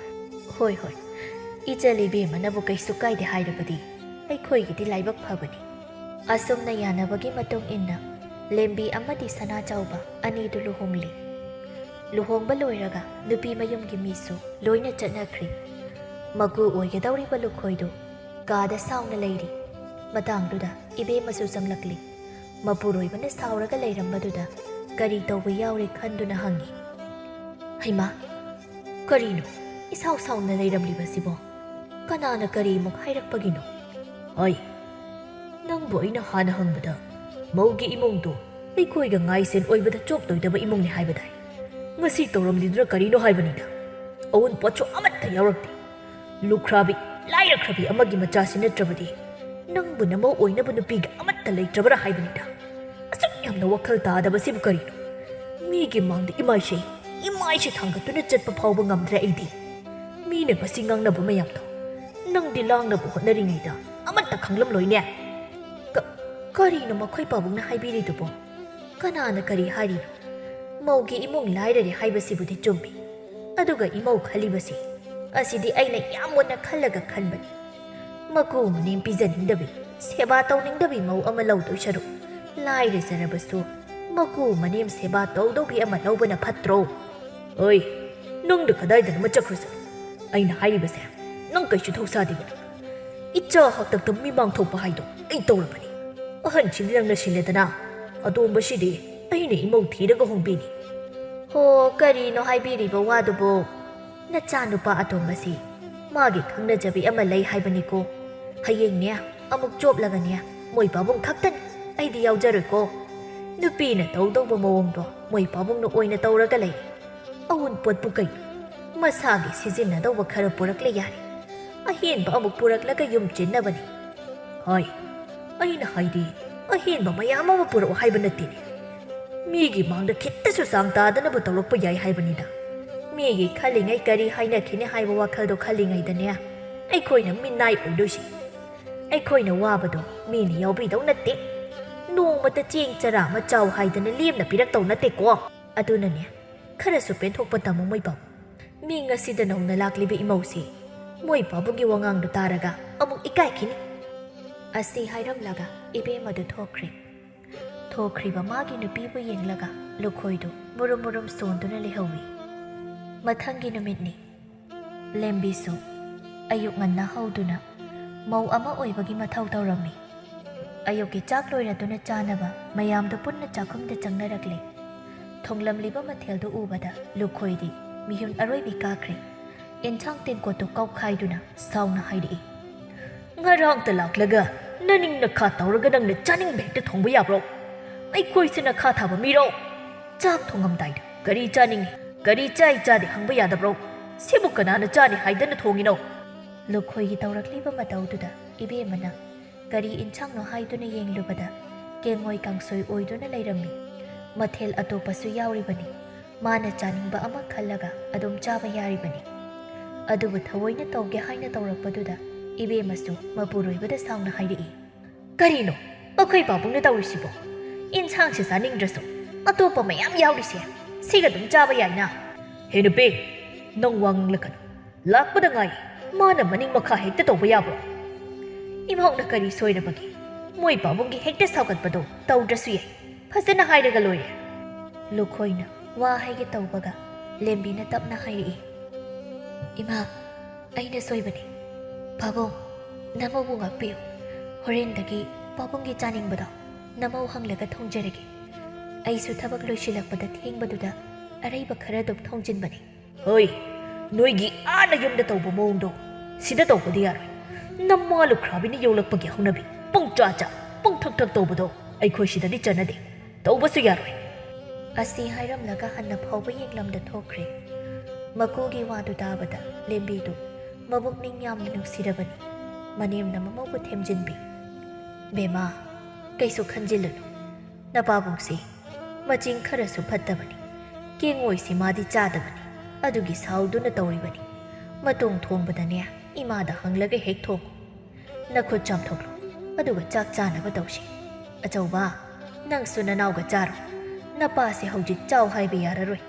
ꯍꯣꯏ, ꯍꯣꯏ꯫ ꯏꯆꯜ ꯏꯕꯦꯝꯃꯅꯕꯨ ꯀꯩꯁꯨ ꯀꯥꯏꯗꯦ ꯍꯥꯏꯔꯕꯗꯤ ꯑꯩꯈꯣꯏꯒꯤꯗꯤ ꯂꯥꯏꯕꯛ ꯐꯕꯅꯤ꯫ ꯑꯁꯨꯝꯅ ꯌꯥꯅꯕꯒꯤ ꯃꯇꯨꯡ ꯏꯟꯅ ꯂꯦꯝꯕꯤ ꯑꯃꯗꯤ ꯁꯅꯥ ꯆꯥꯎꯕ ꯑꯅꯤꯗꯨ ꯂꯨꯍꯣꯡꯂꯤ꯫ ꯂꯨꯍꯣꯡꯕ ꯂꯣꯏꯔꯒ ꯅꯨꯄꯤ ꯃꯌꯨꯝꯒꯤ ꯃꯤꯁꯨ ꯂꯣꯏꯅ ꯆꯠꯅꯈ꯭ꯔꯤ꯫ ꯃꯀꯨ ꯑꯣꯏꯒꯗꯧꯔꯤꯕ ꯂꯨꯈꯣꯏꯗꯨ ꯀꯥꯗ ꯁꯥꯎꯅ ꯂꯩꯔꯤ꯫ ꯃꯇꯥꯡꯗꯨꯗ ꯏꯕꯦꯝꯃꯁꯨ ꯆꯪꯂꯛꯂꯤ꯫ ꯃꯄꯨꯔꯣꯏꯕꯅ ꯁꯥꯎꯔꯒ ꯂꯩꯔꯝꯕꯗꯨꯗ ꯀꯔꯤ ꯇꯧꯕ ꯌꯥꯎꯔꯦ ꯈꯟꯗꯨꯅ ꯍꯪꯉꯤ꯫ "ꯍꯩꯃꯥ, ꯀꯔꯤꯅꯣ ꯏꯁꯥꯎ ꯁꯥꯎꯅ ꯂꯩꯔꯝꯂꯤꯕꯁꯤꯕꯣ? ꯀꯅꯥꯅ ꯀꯔꯤꯃꯨꯛ ꯍꯥꯏꯔꯛꯄꯒꯤꯅꯣ?" "ꯍꯣꯏ, ꯅꯪꯕꯨ ꯑꯩꯅ ꯍꯥꯟꯅ ꯍꯪꯕꯗ ꯃꯧꯒꯤ ꯏꯃꯨꯡꯗꯣ ꯑꯩꯈꯣꯏꯒ ꯉꯥꯏꯁꯦꯟ ꯑꯣꯏꯕꯗ ꯆꯣꯞꯇꯣꯏꯗꯕ ꯏꯃꯨꯡꯅꯤ ꯍꯥꯏꯕꯗꯥꯏ? ꯉꯁꯤ ꯇꯧꯔꯝꯂꯤꯗꯨꯅ ꯀꯔꯤꯅꯣ ꯍꯥꯏꯕꯅꯤꯗ? ꯑꯑꯣꯟꯄꯣꯠꯁꯨ ꯑꯃꯠꯇ ꯌꯥꯎꯔꯛꯇꯦ꯫ ꯂꯨꯈ꯭ꯔꯥꯕꯤ, ꯂꯥꯏꯔꯈ꯭ꯔꯕꯤ ꯑꯃꯒꯤ ꯃꯆꯥꯁꯤ ꯅꯠꯇ꯭ꯔꯕꯗꯤ ꯅꯪꯕꯨ ꯅꯃꯧ ꯑꯣꯏꯅꯕ ꯅꯨꯄꯤꯒ ꯑꯃꯠꯇ ꯂꯩꯇ꯭ꯔꯕ꯭ꯔꯥ ꯍꯥꯏꯕꯅꯤꯗ꯫ ꯑꯁꯨꯛ ꯌꯥꯝꯅ ꯋꯥꯈꯜ ꯇꯥꯗꯕꯁꯤꯕꯨ ꯀꯔꯤꯅꯣ? ꯃꯤꯒꯤ ꯃꯥꯡꯗ ꯏꯃꯥꯏꯁꯦ, ꯏꯃꯥꯏꯁꯦ ꯊꯥꯡꯒꯠꯇꯨꯅ ꯆꯠꯄ ꯐꯥꯎꯕ ꯉꯝꯗ꯭ꯔꯦ ꯑꯩꯗꯤ꯫ ꯃꯤꯅ ꯉꯁꯤ ꯉꯥꯡꯅꯕ ꯃꯌꯥꯝꯗꯣ ꯅꯪꯗꯤ ꯂꯥꯡꯅꯕ ꯍꯣꯠꯅꯔꯤꯉꯩꯗ ꯑꯃꯠꯇ ꯈꯪꯂꯝꯂꯣꯏꯅꯦ꯫ ꯀ-, ꯀꯔꯤꯅꯣ ꯃꯈꯣꯏ ꯄꯥꯕꯨꯡꯅ ꯍꯥꯏꯕꯤꯔꯤꯗꯨꯕꯣ? ꯀꯅꯥꯅ ꯀꯔꯤ ꯍꯥꯏꯔꯤꯅꯣ? ꯃꯧꯒꯤ ꯏꯃꯨꯡ ꯂꯥꯏꯔꯔꯦ ꯍꯥꯏꯕꯁꯤꯕꯨꯗꯤ ꯆꯨꯝꯃꯤ꯫ ꯑꯗꯨꯒ ꯏꯃꯧ ꯈꯜꯂꯤꯕꯁꯤ ꯑꯁꯤꯗꯤ ꯑꯩꯅ ꯌꯥꯝ ꯃꯨꯟꯅ ꯈꯜꯂꯒ ꯈꯟꯕꯅꯤ꯫ ꯃꯀꯨ ꯃꯅꯦꯝ ꯄꯤꯖꯅꯤꯡꯗꯕꯤ, ꯁꯦꯕꯥ ꯇꯧꯅꯤꯡꯗꯕꯤ ꯃꯧ ꯑꯃ ꯂꯧꯗꯣꯏ ꯁꯔꯨꯛ, ꯂꯥꯏꯔꯖꯔꯕꯁꯨ ꯃꯀꯨ ꯃꯅꯦꯝ ꯁꯦꯕꯥ ꯇꯧꯗꯧꯕꯤ ꯑꯃ ꯂꯧꯕꯅ ꯐꯠꯇ꯭ꯔꯣ? ꯑꯣꯏ, ꯅꯪꯗ ꯀꯗꯥꯏꯗꯅꯣꯃ ꯆꯠꯈ꯭ꯔꯨꯁꯦ꯫ ꯑꯩꯅ ꯍꯥꯏꯔꯤꯕꯁꯦ ꯅꯪ ꯀꯩꯁꯨ ꯊꯧꯁꯥꯗꯦꯕꯅꯤ꯫ ꯏꯆꯥ ꯍꯥꯛꯇꯛꯇ ꯃꯤꯃꯥꯡ ꯊꯣꯛꯄ ꯍꯥꯏꯗꯣ ꯑꯩ ꯇꯧꯔꯕꯅꯤ꯫ ꯑꯍꯟꯁꯤꯗꯤ ꯅꯪꯅ ꯁꯤꯜꯂꯦꯗꯅ, ꯑꯇꯣꯝꯕꯁꯤꯗꯤ ꯑꯩꯅ ꯏꯃꯧ ꯊꯤꯔꯒ ꯍꯣꯡꯕꯤꯅꯤ꯫ ꯍꯣ, ꯀꯔꯤꯅꯣ ꯍꯥꯏꯕꯤꯔꯤꯕ ꯋꯥꯗꯨꯕꯣ? ꯅꯆꯥꯅꯨꯄꯥ ꯑꯇꯣꯝꯕꯁꯤ ꯃꯥꯒꯤ ꯈꯪꯅꯖꯕꯤ ꯑꯃ ꯂꯩ ꯍꯥꯏꯕꯅꯤꯀꯣ꯫ ꯍꯌꯦꯡꯅꯦ, ꯑꯃꯨꯛ ꯆꯣꯞꯂꯒꯅꯦ, ꯃꯣꯏ ꯄꯥꯕꯨꯡ ꯈꯛꯇꯅꯤ, ꯑꯩꯗꯤ ꯌꯥꯎꯖꯔꯣꯏꯀꯣ꯫ ꯅꯨꯄꯤꯅ ꯇꯧꯗꯧꯕ ꯃꯑꯣꯡꯗꯣ ꯃꯣꯏ ꯄꯥꯕꯨꯡꯅ ꯑꯣꯏꯅ ꯇꯧꯔꯒ ꯂꯩ꯫ ꯑꯎꯟꯄꯣꯠꯄꯨ ꯀꯩꯅꯣ? ꯃꯁꯥꯒꯤ ꯁꯤꯖꯤꯟꯅꯗꯧꯕ ꯈꯔ ꯄꯨꯔꯛꯂꯦ ꯌꯥꯔꯦ꯫ ꯑꯍꯦꯟꯕ ꯑꯃꯨꯛ ꯄꯨꯔꯛꯂꯒ ꯌꯨꯝ ꯆꯦꯟꯅꯕꯅꯤ꯫ ꯍꯣꯏ, ꯑꯩꯅ ꯍꯥꯏꯗꯤ ꯑꯍꯦꯟꯕ ꯃꯌꯥꯝ ꯑꯃ ꯄꯨꯔꯛꯑꯣ ꯍꯥꯏꯕ ꯅꯠꯇꯦꯅꯦ꯫ ꯃꯤꯒꯤ ꯃꯥꯡꯗ ꯈꯤꯠꯇꯁꯨ ꯆꯥꯡ ꯇꯥꯗꯅꯕ ꯇꯧꯔꯛꯄ ꯌꯥꯏ ꯍꯥꯏꯕꯅꯤꯗ꯫ ꯃꯤꯒꯤ ꯈꯜꯂꯤꯉꯩ ꯀꯔꯤ ꯍꯥꯏꯅꯈꯤꯅꯤ ꯍꯥꯏꯕ ꯋꯥꯈꯜꯗꯣ ꯈꯜꯂꯤꯉꯩꯗꯅꯦ, ꯑꯩꯈꯣꯏꯅ ꯃꯤꯅꯥꯏ ꯑꯣꯏꯗꯣꯏꯁꯤ꯫ ꯑꯩꯈꯣꯏꯅ ꯋꯥꯕꯗꯣ ꯃꯤꯅ ꯌꯥꯎꯕꯤꯗꯧ ꯅꯠꯇꯦ꯫ ꯅꯣꯡꯃꯇ ꯆꯦꯡ ꯆꯔꯥ ꯑꯃ ꯆꯥꯎ ꯍꯥꯏꯗꯅ ꯂꯦꯝꯅ ꯄꯤꯔꯛꯇꯧ ꯅꯠꯇꯦꯀꯣ꯫ ꯑꯗꯨꯅꯅꯦ, ꯈꯔꯁꯨ ꯄꯦꯟꯊꯣꯛꯄ ꯇꯝꯃꯨ ꯃꯣꯏ ꯄꯥꯕꯨꯡ꯫ ꯃꯤ ꯉꯁꯤꯗ ꯅꯧꯅ ꯂꯥꯛꯂꯤꯕ ꯏꯃꯧꯁꯤ ꯃꯣꯏ ꯄꯥꯕꯨꯡꯒꯤ ꯋꯥꯉꯥꯡꯗꯨ ꯇꯥꯔꯒ ꯑꯃꯨꯛ ꯏꯀꯥꯏꯈꯤꯅꯤ꯫ ꯑꯁꯤ ꯍꯥꯏꯔꯝꯂꯒ ꯏꯕꯦꯝ ꯑꯗꯨ ꯊꯣꯛꯈ꯭ꯔꯦ꯫ ꯊꯣꯛꯈ꯭ꯔꯤꯕ ꯃꯥꯒꯤ ꯅꯨꯄꯤꯕꯨ ꯌꯦꯡꯂꯒ ꯂꯨꯈꯣꯏꯗꯨ ꯃꯨꯔꯨꯝ ꯃꯨꯔꯨꯝ ꯁꯣꯟꯗꯨꯅ ꯂꯩꯍꯧꯏ꯫ ꯃꯊꯪꯒꯤ ꯅꯨꯃꯤꯠꯅꯤ꯫ ꯂꯦꯝꯕꯤꯁꯨ ꯑꯌꯨꯛ ꯉꯟꯅ ꯍꯧꯗꯨꯅ ꯃꯧ ꯑꯃ ꯑꯣꯏꯕꯒꯤ ꯃꯊꯧ ꯇꯧꯔꯝꯃꯤ꯫ ꯑꯌꯨꯛꯀꯤ ꯆꯥꯛ ꯂꯣꯏꯔꯗꯨꯅ ꯆꯥꯅꯕ ꯃꯌꯥꯝꯗꯨ ꯄꯨꯟꯅ ꯆꯥꯛꯈꯨꯝꯗ ꯆꯪꯅꯔꯛꯂꯦ꯫ ꯊꯣꯡꯂꯝꯂꯤꯕ ꯃꯊꯦꯜꯗꯨ ꯎꯕꯗ ꯂꯨꯈꯣꯏꯗꯤ ꯃꯤꯍꯨꯟ ꯑꯔꯣꯏꯕꯤ ꯀꯥꯈ꯭ꯔꯦ꯫ ꯏꯟꯁꯥꯡ ꯇꯦꯡꯀꯣꯠꯇꯨ ꯀꯧꯈꯥꯏꯗꯨꯅ ꯁꯥꯎꯅ ꯍꯥꯏꯔꯛꯏ, "ꯉꯔꯥꯡꯇ ꯂꯥꯛꯂꯒ ꯅꯅꯤꯡ ꯅꯈꯥ ꯇꯧꯔꯒ ꯅꯪꯅ ꯆꯥꯅꯤꯡꯕ ꯍꯦꯛꯇ ꯊꯣꯡꯕ ꯌꯥꯕ꯭ꯔꯣ? ꯑꯩꯈꯣꯏꯁꯦ ꯅꯈꯥ ꯊꯥꯕ ꯃꯤꯔꯣ? ꯆꯥꯛ ꯊꯣꯡꯉꯝꯗꯥꯏꯗ ꯀꯔꯤ ꯆꯥꯅꯤꯡꯉꯤ, ꯀꯔꯤ ꯆꯥꯏ ꯆꯥꯗꯦ ꯍꯪꯕ ꯌꯥꯗꯕ꯭ꯔꯣ? ꯁꯤꯕꯨ ꯀꯅꯥꯅ ꯆꯥꯅꯤ ꯍꯥꯏꯗꯅ ꯊꯣꯡꯉꯤꯅꯣ?" ꯂꯨꯈꯣꯏꯒꯤ ꯇꯧꯔꯛꯂꯤꯕ ꯃꯇꯧꯗꯨꯗ ꯏꯕꯦꯝꯃꯅ ꯀꯔꯤ ꯏꯟꯁꯥꯡꯅꯣ ꯍꯥꯏꯗꯨꯅ ꯌꯦꯡꯂꯨꯕꯗ ꯀꯦꯡꯉꯣꯏ ꯀꯥꯡꯁꯣꯏ ꯑꯣꯏꯗꯨꯅ ꯂꯩꯔꯝꯃꯤ꯫ ꯃꯊꯦꯜ ꯑꯇꯣꯞꯄꯁꯨ ꯌꯥꯎꯔꯤꯕꯅꯤ꯫ ꯃꯥꯅ ꯆꯥꯅꯤꯡꯕ ꯑꯃ ꯈꯜꯂꯒ ꯑꯗꯨꯝ ꯆꯥꯕ ꯌꯥꯔꯤꯕꯅꯤ꯫ ꯑꯗꯨꯕꯨ ꯊꯑꯣꯏꯅ ꯇꯧꯒꯦ ꯍꯥꯏꯅ ꯇꯧꯔꯛꯄꯗꯨꯗ ꯏꯕꯦꯝꯃꯁꯨ ꯃꯄꯨꯔꯣꯏꯕꯗ ꯁꯥꯎꯅ ꯍꯥꯏꯔꯛꯏ, "ꯀꯔꯤꯅꯣ ꯑꯩꯈꯣꯏ ꯄꯥꯕꯨꯡꯅ ꯇꯧꯔꯤꯁꯤꯕꯣ? ꯏꯟꯁꯥꯡꯁꯦ ꯆꯥꯅꯤꯡꯗ꯭ꯔꯁꯨ ꯑꯇꯣꯞꯄ ꯃꯌꯥꯝ ꯌꯥꯎꯔꯤꯁꯦ, ꯁꯤꯒ ꯑꯗꯨꯝ ꯆꯥꯕ ꯌꯥꯏꯅ?" "ꯍꯦ ꯅꯨꯄꯤ, ꯅꯪ ꯋꯥ ꯉꯥꯡꯂꯛꯀꯅꯨ꯫ ꯂꯥꯛꯄꯗ ꯉꯥꯏ, ꯃꯥꯅ ꯃꯅꯤꯡ ꯃꯈꯥ ꯍꯦꯛꯇ ꯇꯧꯕ ꯌꯥꯕ꯭ꯔꯣ? ꯏꯃꯧꯅ ꯀꯔꯤ ꯁꯣꯏꯔꯕꯒꯦ? ꯃꯣꯏ ꯄꯥꯕꯨꯡꯒꯤ ꯍꯦꯛꯇ ꯁꯥꯎꯒꯠꯄꯗꯣ ꯇꯧꯗ꯭ꯔꯁꯨ ꯌꯥꯏ, ꯐꯖꯅ ꯍꯥꯏꯔꯒ ꯂꯣꯏꯔꯦ꯫ ꯂꯨꯈꯣꯏꯅ ꯋꯥ ꯍꯥꯏꯒꯦ ꯇꯧꯕꯒ ꯂꯦꯝꯕꯤꯅ ꯇꯞꯅ ꯍꯥꯏꯔꯛꯏ, "ꯏꯃꯥ, ꯑꯩꯅ ꯁꯣꯏꯕꯅꯤ꯫ ꯄꯥꯕꯨꯡ, ꯅꯃꯧꯕꯨ ꯉꯥꯛꯄꯤꯌꯨ꯫ ꯍꯣꯔꯦꯟꯗꯒꯤ ꯄꯥꯕꯨꯡꯒꯤ ꯆꯥꯅꯤꯡꯕꯗꯣ ꯅꯃꯧ ꯍꯪꯂꯒ ꯊꯣꯡꯖꯔꯒꯦ꯫ ꯑꯩꯁꯨ ꯊꯕꯛ ꯂꯣꯏꯁꯤꯜꯂꯛꯄꯗ ꯊꯦꯡꯕꯗꯨꯗ ꯑꯔꯩꯕ ꯈꯔ ꯑꯗꯨꯝ ꯊꯣꯡꯖꯤꯟꯕꯅꯤ꯫" "ꯍꯣꯏ, ꯅꯣꯏꯒꯤ ꯑꯥ ꯅꯌꯨꯝꯗ ꯇꯧꯕ ꯃꯑꯣꯡꯗꯣ ꯁꯤꯗ ꯇꯧꯕꯗꯤ ꯌꯥꯔꯣꯏ꯫ ꯅꯃꯥ ꯂꯨꯈ꯭ꯔꯥꯕꯤꯅ ꯌꯣꯛꯂꯛꯄꯒꯤ ꯍꯧꯅꯕꯤ, ꯄꯪꯆꯥ ꯆꯥ, ꯄꯪꯊꯛ ꯊꯛ ꯇꯧꯕꯗꯣ ꯑꯩꯈꯣꯏ ꯁꯤꯗꯗꯤ ꯆꯠꯅꯗꯦ, ꯇꯧꯕꯁꯨ ꯌꯥꯔꯣꯏ꯫" ꯑꯁꯤ ꯍꯥꯏꯔꯝꯂꯒ ꯍꯟꯅ ꯐꯥꯎꯕ ꯌꯦꯡꯂꯝꯗ ꯊꯣꯛꯈ꯭ꯔꯦ꯫ ꯃꯀꯨꯒꯤ ꯋꯥꯗꯨ ꯇꯥꯕꯗ ꯂꯦꯝꯕꯤꯗꯨ ꯃꯕꯨꯛꯅꯤꯡ ꯌꯥꯝꯅ ꯅꯨꯡꯁꯤꯔꯕꯅꯤ꯫ ꯃꯅꯦꯝꯅ ꯃꯃꯧꯕꯨ ꯊꯦꯝꯖꯤꯟꯕꯤ, "ꯕꯦꯝꯃ, ꯀꯩꯁꯨ ꯈꯟꯖꯤꯜꯂꯨꯅꯨ꯫ ꯅꯄꯥꯕꯨꯡꯁꯤ ꯃꯆꯤꯡ ꯈꯔꯁꯨ ꯐꯠꯇꯕꯅꯤ꯫ ꯀꯦꯡꯉꯣꯏꯁꯤ ꯃꯥꯗꯤ ꯆꯥꯗꯕꯅꯤ꯫ ꯑꯗꯨꯒꯤ ꯁꯥꯎꯗꯨꯅ ꯇꯧꯔꯤꯕꯅꯤ꯫ ꯃꯇꯣꯡ ꯊꯣꯡꯕꯗꯅꯦ, ꯏꯃꯥꯗ ꯍꯪꯂꯒ ꯍꯦꯛ ꯊꯣꯡꯉꯨ꯫ ꯅꯈꯨꯠ ꯆꯥꯝꯊꯣꯛꯂꯣ, ꯑꯗꯨꯒ ꯆꯥꯛ ꯆꯥꯅꯕ ꯇꯧꯁꯤ꯫ ꯑꯆꯧꯕ, ꯅꯪꯁꯨ ꯅꯅꯥꯎꯒ ꯆꯥꯔꯣ꯫ ꯅꯄꯥꯁꯦ ꯍꯧꯖꯤꯛ ꯆꯥꯎ ꯍꯥꯏꯕ ꯌꯥꯔꯔꯣꯏ꯫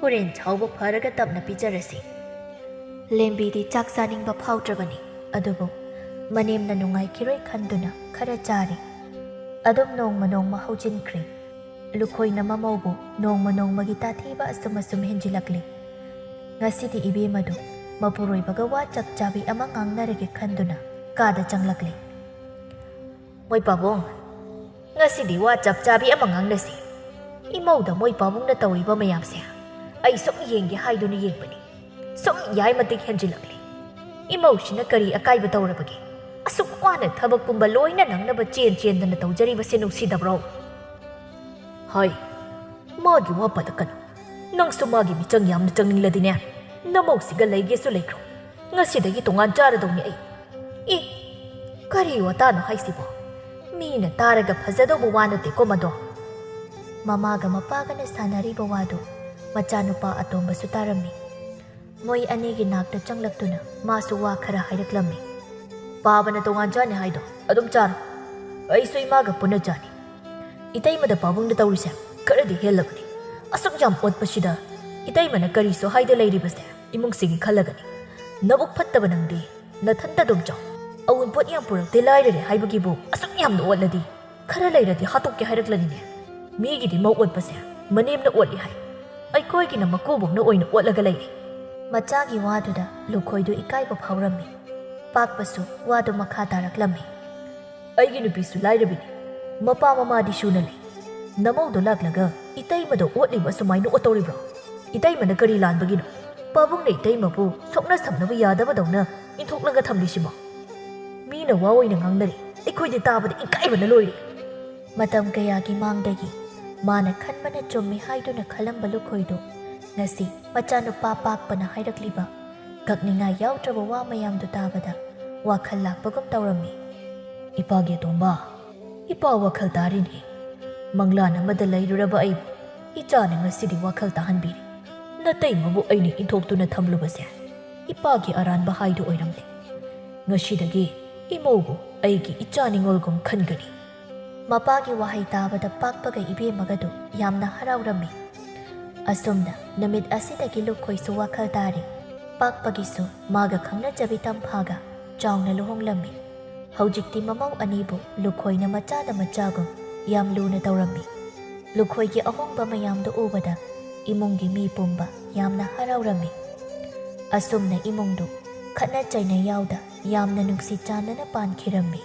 ꯍꯣꯔꯦꯟ ꯁꯥꯎꯕ ꯐꯔꯒ ꯇꯞꯅ ꯄꯤꯖꯔꯁꯤ꯫" ꯂꯦꯝꯕꯤꯗꯤ ꯆꯥꯛ ꯆꯥꯅꯤꯡꯕ ꯐꯥꯎꯗ꯭ꯔꯕꯅꯤ, ꯑꯗꯨꯕꯨ ꯃꯅꯦꯝꯅ ꯅꯨꯡꯉꯥꯏꯈꯤꯔꯣꯏ ꯈꯟꯗꯨꯅ ꯈꯔ ꯆꯥꯔꯤ꯫ ꯑꯗꯨꯝ ꯅꯣꯡꯃ ꯅꯣꯡꯃ ꯍꯧꯖꯤꯟꯈ꯭ꯔꯦ꯫ ꯂꯨꯈꯣꯏꯅ ꯃꯃꯧꯕꯨ ꯅꯣꯡꯃ ꯅꯣꯡꯃꯒꯤ ꯇꯥꯊꯤꯕ ꯑꯁꯨꯝ ꯑꯁꯨꯝ ꯍꯦꯟꯖꯤꯜꯂꯛꯂꯤ꯫ ꯉꯁꯤꯗꯤ ꯏꯕꯦꯝꯃꯗꯨ ꯃꯄꯨꯔꯣꯏꯕꯒ ꯋꯥ ꯆꯞ ꯆꯥꯕꯤ ꯑꯃ ꯉꯥꯡꯅꯔꯒꯦ ꯈꯟꯗꯨꯅ ꯀꯥꯗ ꯆꯪꯂꯛꯂꯤ꯫ "ꯃꯣꯏ ꯄꯥꯕꯨꯡ, ꯉꯁꯤꯗꯤ ꯋꯥ ꯆꯞ ꯆꯥꯕꯤ ꯑꯃ ꯉꯥꯡꯅꯁꯤ꯫ ꯏꯃꯧꯗ ꯃꯣꯏ ꯄꯥꯕꯨꯡꯅ ꯇꯧꯔꯤꯕ ꯃꯌꯥꯝꯁꯦ ꯑꯩ ꯁꯨꯝ ꯌꯦꯡꯒꯦ ꯍꯥꯏꯗꯨꯅ ꯌꯦꯡꯕꯅꯤ꯫ ꯁꯨꯝ ꯌꯥꯏ ꯃꯇꯤꯛ ꯍꯦꯟꯖꯤꯜꯂꯛꯂꯦ꯫ ꯏꯃꯧꯁꯤꯅ ꯀꯔꯤ ꯑꯀꯥꯏꯕ ꯇꯧꯔꯕꯒꯦ? ꯑꯁꯨꯛ ꯋꯥꯅ ꯊꯕꯛ ꯄꯨꯝꯕ ꯂꯣꯏꯅ ꯅꯪꯅꯕ ꯆꯦꯟ ꯆꯦꯟꯗꯅ ꯇꯧꯖꯔꯤꯕꯁꯦ ꯅꯨꯡꯁꯤꯗꯕ꯭ꯔꯣ?" "ꯍꯥꯏ, ꯃꯥꯒꯤ ꯋꯥ ꯄꯜꯂꯛꯀꯅꯨ꯫ ꯅꯪꯁꯨ ꯃꯥꯒꯤ ꯃꯤꯆꯪ ꯌꯥꯝꯅ ꯆꯪꯅꯤꯡꯂꯗꯤꯅꯦ, ꯅꯃꯧꯁꯤꯒ ꯂꯩꯒꯦꯁꯨ ꯂꯩꯈ꯭ꯔꯣ꯫ ꯉꯁꯤꯗꯒꯤ ꯇꯣꯉꯥꯟ ꯆꯥꯔꯗꯧꯅꯤ ꯑꯩ꯫" "ꯑꯦ, ꯀꯔꯤ ꯋꯥꯇꯥꯅꯣ ꯍꯥꯏꯁꯤꯕꯣ? ꯃꯤꯅ ꯇꯥꯔꯒ ꯐꯖꯗꯧꯕ ꯋꯥ ꯅꯠꯇꯦꯀꯣ ꯃꯗꯣ꯫" ꯃꯃꯥꯒ ꯃꯄꯥꯒꯅ ꯁꯥꯟꯅꯔꯤꯕ ꯋꯥꯗꯨ ꯃꯆꯥꯅꯨꯄꯥ ꯑꯇꯣꯝꯕꯁꯨ ꯇꯥꯔꯝꯃꯤ꯫ ꯃꯣꯏ ꯑꯅꯤꯒꯤ ꯅꯥꯛꯇ ꯆꯪꯂꯛꯇꯨꯅ ꯃꯥꯁꯨ ꯋꯥ ꯈꯔ ꯍꯥꯏꯔꯛꯂꯝꯃꯤ꯫ "ꯄꯥꯕꯅ ꯇꯣꯉꯥꯟ ꯆꯥꯅꯤ ꯍꯥꯏꯗꯣ ꯑꯗꯨꯝ ꯆꯥꯔꯣ꯫ ꯑꯩꯁꯨ ꯏꯃꯥꯒ ꯄꯨꯟꯅ ꯆꯥꯅꯤ꯫ ꯏꯇꯩꯃꯗ ꯄꯥꯕꯨꯡꯗ ꯇꯧꯔꯤꯁꯦ ꯈꯔꯗꯤ ꯍꯦꯜꯂꯕꯅꯤ꯫ ꯑꯁꯨꯛ ꯌꯥꯝ ꯑꯣꯠꯄꯁꯤꯗ ꯏꯇꯩꯃꯅ ꯀꯔꯤꯁꯨ ꯍꯥꯏꯗ ꯂꯩꯔꯤꯕꯁꯦ ꯏꯃꯨꯡꯁꯤꯒꯤ ꯈꯜꯂꯒꯅꯤ꯫ ꯅꯕꯨꯛ ꯐꯠꯇꯕ ꯅꯪꯗꯤ ꯅꯊꯟꯇ ꯑꯗꯨꯝ ꯆꯥꯎ꯫ ꯑꯎꯟꯄꯣꯠ ꯌꯥꯝ ꯄꯨꯔꯛꯇꯦ ꯂꯥꯏꯔꯔꯦ ꯍꯥꯏꯕꯒꯤꯕꯨ ꯑꯁꯨꯛ ꯌꯥꯝꯅ ꯑꯣꯠꯂꯗꯤ ꯈꯔ ꯂꯩꯔꯗꯤ ꯍꯥꯠꯇꯣꯛꯀꯦ ꯍꯥꯏꯔꯛꯂꯅꯤꯅꯦ꯫ ꯃꯤꯒꯤꯗꯤ ꯃꯧ ꯑꯣꯠꯄꯁꯦ ꯃꯅꯦꯝꯅ ꯑꯣꯠꯂꯤ ꯍꯥꯏ, ꯑꯩꯈꯣꯏꯒꯤꯅ ꯃꯀꯨꯕꯣꯛꯅ ꯑꯣꯏꯅ ꯑꯣꯠꯂꯒ ꯂꯩꯔꯦ꯫ ꯃꯆꯥꯒꯤ ꯋꯥꯗꯨꯗ ꯂꯨꯈꯣꯏꯗꯨ ꯏꯀꯥꯏꯕ ꯐꯥꯎꯔꯝꯃꯤ꯫ ꯄꯥꯛꯄꯁꯨ ꯋꯥꯗꯨ ꯃꯈꯥ ꯇꯥꯔꯛꯂꯝꯃꯤ꯫ ꯑꯩꯒꯤ ꯅꯨꯄꯤꯁꯨ ꯂꯥꯏꯔꯕꯤꯅꯤ, ꯃꯄꯥ ꯃꯃꯥꯗꯤ ꯁꯨꯅ ꯂꯩ꯫ ꯅꯃꯧꯗꯣ ꯂꯥꯛꯂꯒ ꯏꯇꯩꯃꯗꯣ ꯑꯣꯠꯂꯤꯕ ꯑꯁꯨꯃꯥꯏꯅ ꯑꯣꯠꯇꯧꯔꯤꯕ꯭ꯔꯣ? ꯏꯇꯩꯃꯅ ꯀꯔꯤ ꯂꯥꯟꯕꯒꯤꯅꯣ? ꯄꯥꯕꯨꯡꯅ ꯏꯇꯩꯃꯕꯨ ꯁꯣꯛꯅ ꯁꯝꯅꯕ ꯌꯥꯗꯕꯗꯧꯅ ꯏꯟꯊꯣꯛꯂꯒ ꯊꯝꯂꯤꯁꯤꯕꯣ? ꯃꯤꯅ ꯋꯥ ꯑꯣꯏꯅ ꯉꯥꯡꯅꯔꯤ, ꯑꯩꯈꯣꯏꯗꯤ ꯇꯥꯕꯗ ꯏꯀꯥꯏꯕꯅ ꯂꯣꯏꯔꯦ꯫ ꯃꯇꯝ ꯀꯌꯥꯒꯤ ꯃꯥꯡꯗꯒꯤ ꯃꯥꯅ ꯈꯟꯕꯅ ꯆꯨꯝꯃꯤ ꯍꯥꯏꯗꯨꯅ ꯈꯜꯂꯝꯕ ꯂꯨꯈꯣꯏꯗꯨ ꯉꯁꯤ ꯃꯆꯥꯅꯨꯄꯥ ꯄꯥꯛꯄꯅ ꯍꯥꯏꯔꯛꯂꯤꯕ ꯀꯛꯅꯤꯡꯉꯥꯏ ꯌꯥꯎꯗ꯭ꯔꯕ ꯋꯥ ꯃꯌꯥꯝꯗꯨ ꯇꯥꯕꯗ ꯋꯥꯈꯜ ꯂꯥꯛꯄꯒꯨꯝ ꯇꯧꯔꯝꯃꯤ꯫ ꯏꯄꯥꯒꯤ ꯑꯇꯣꯝꯕ, ꯏꯄꯥ ꯋꯥꯈꯜ ꯇꯥꯔꯤꯅꯦ꯫ ꯃꯪꯂꯥꯟ ꯑꯃꯗ ꯂꯩꯔꯨꯔꯕ ꯑꯩꯕꯨ ꯏꯆꯥꯅ ꯉꯁꯤꯗꯤ ꯋꯥꯈꯜ ꯇꯥꯍꯟꯕꯤꯔꯤ꯫ ꯅꯇꯩꯃꯕꯨ ꯑꯩꯅ ꯏꯟꯊꯣꯛꯇꯨꯅ ꯊꯝꯂꯨꯕꯁꯦ ꯏꯄꯥꯒꯤ ꯑꯔꯥꯟꯕ ꯍꯥꯏꯗꯨ ꯑꯣꯏꯔꯝꯂꯦ꯫ ꯉꯁꯤꯗꯒꯤ ꯏꯃꯧꯕꯨ ꯑꯩꯒꯤ ꯏꯆꯥ ꯅꯤꯉꯣꯜꯒꯨꯝ ꯈꯟꯒꯅꯤ꯫ ꯃꯄꯥꯒꯤ ꯋꯥꯍꯩ ꯇꯥꯕꯗ ꯄꯥꯛꯄꯒ ꯏꯕꯦꯝꯃꯒꯗꯨ ꯌꯥꯝꯅ ꯍꯔꯥꯎꯔꯝꯃꯤ꯫ ꯑꯁꯨꯝꯅ ꯅꯨꯃꯤꯠ ꯑꯁꯤꯗꯒꯤ ꯂꯨꯈꯣꯏꯁꯨ ꯋꯥꯈꯜ ꯇꯥꯔꯤ꯫ ꯄꯥꯛꯄꯒꯤꯁꯨ ꯃꯥꯒ ꯈꯪꯅꯖꯕꯤ ꯇꯝꯐꯥꯒ ꯆꯥꯎꯅ ꯂꯨꯍꯣꯡꯂꯝꯃꯤ꯫ ꯍꯧꯖꯤꯛꯇꯤ ꯃꯃꯧ ꯑꯅꯤꯕꯨ ꯂꯨꯈꯣꯏꯅ ꯃꯆꯥꯗ ꯃꯆꯥꯒꯨꯝ ꯌꯥꯝ ꯂꯨꯅ ꯇꯧꯔꯝꯃꯤ꯫ ꯂꯨꯈꯣꯏꯒꯤ ꯑꯍꯣꯡꯕ ꯃꯌꯥꯝꯗꯨ ꯎꯕꯗ ꯏꯃꯨꯡꯒꯤ ꯃꯤ ꯄꯨꯝꯕ ꯌꯥꯝꯅ ꯍꯔꯥꯎꯔꯝꯃꯤ꯫ ꯑꯁꯨꯝꯅ ꯏꯃꯨꯡꯗꯨ ꯈꯠꯅ ꯆꯩꯅ ꯌꯥꯎꯗ ꯌꯥꯝꯅ ꯅꯨꯡꯁꯤ ꯆꯥꯟꯅꯅ ꯄꯥꯟꯈꯤꯔꯝꯃꯤ꯫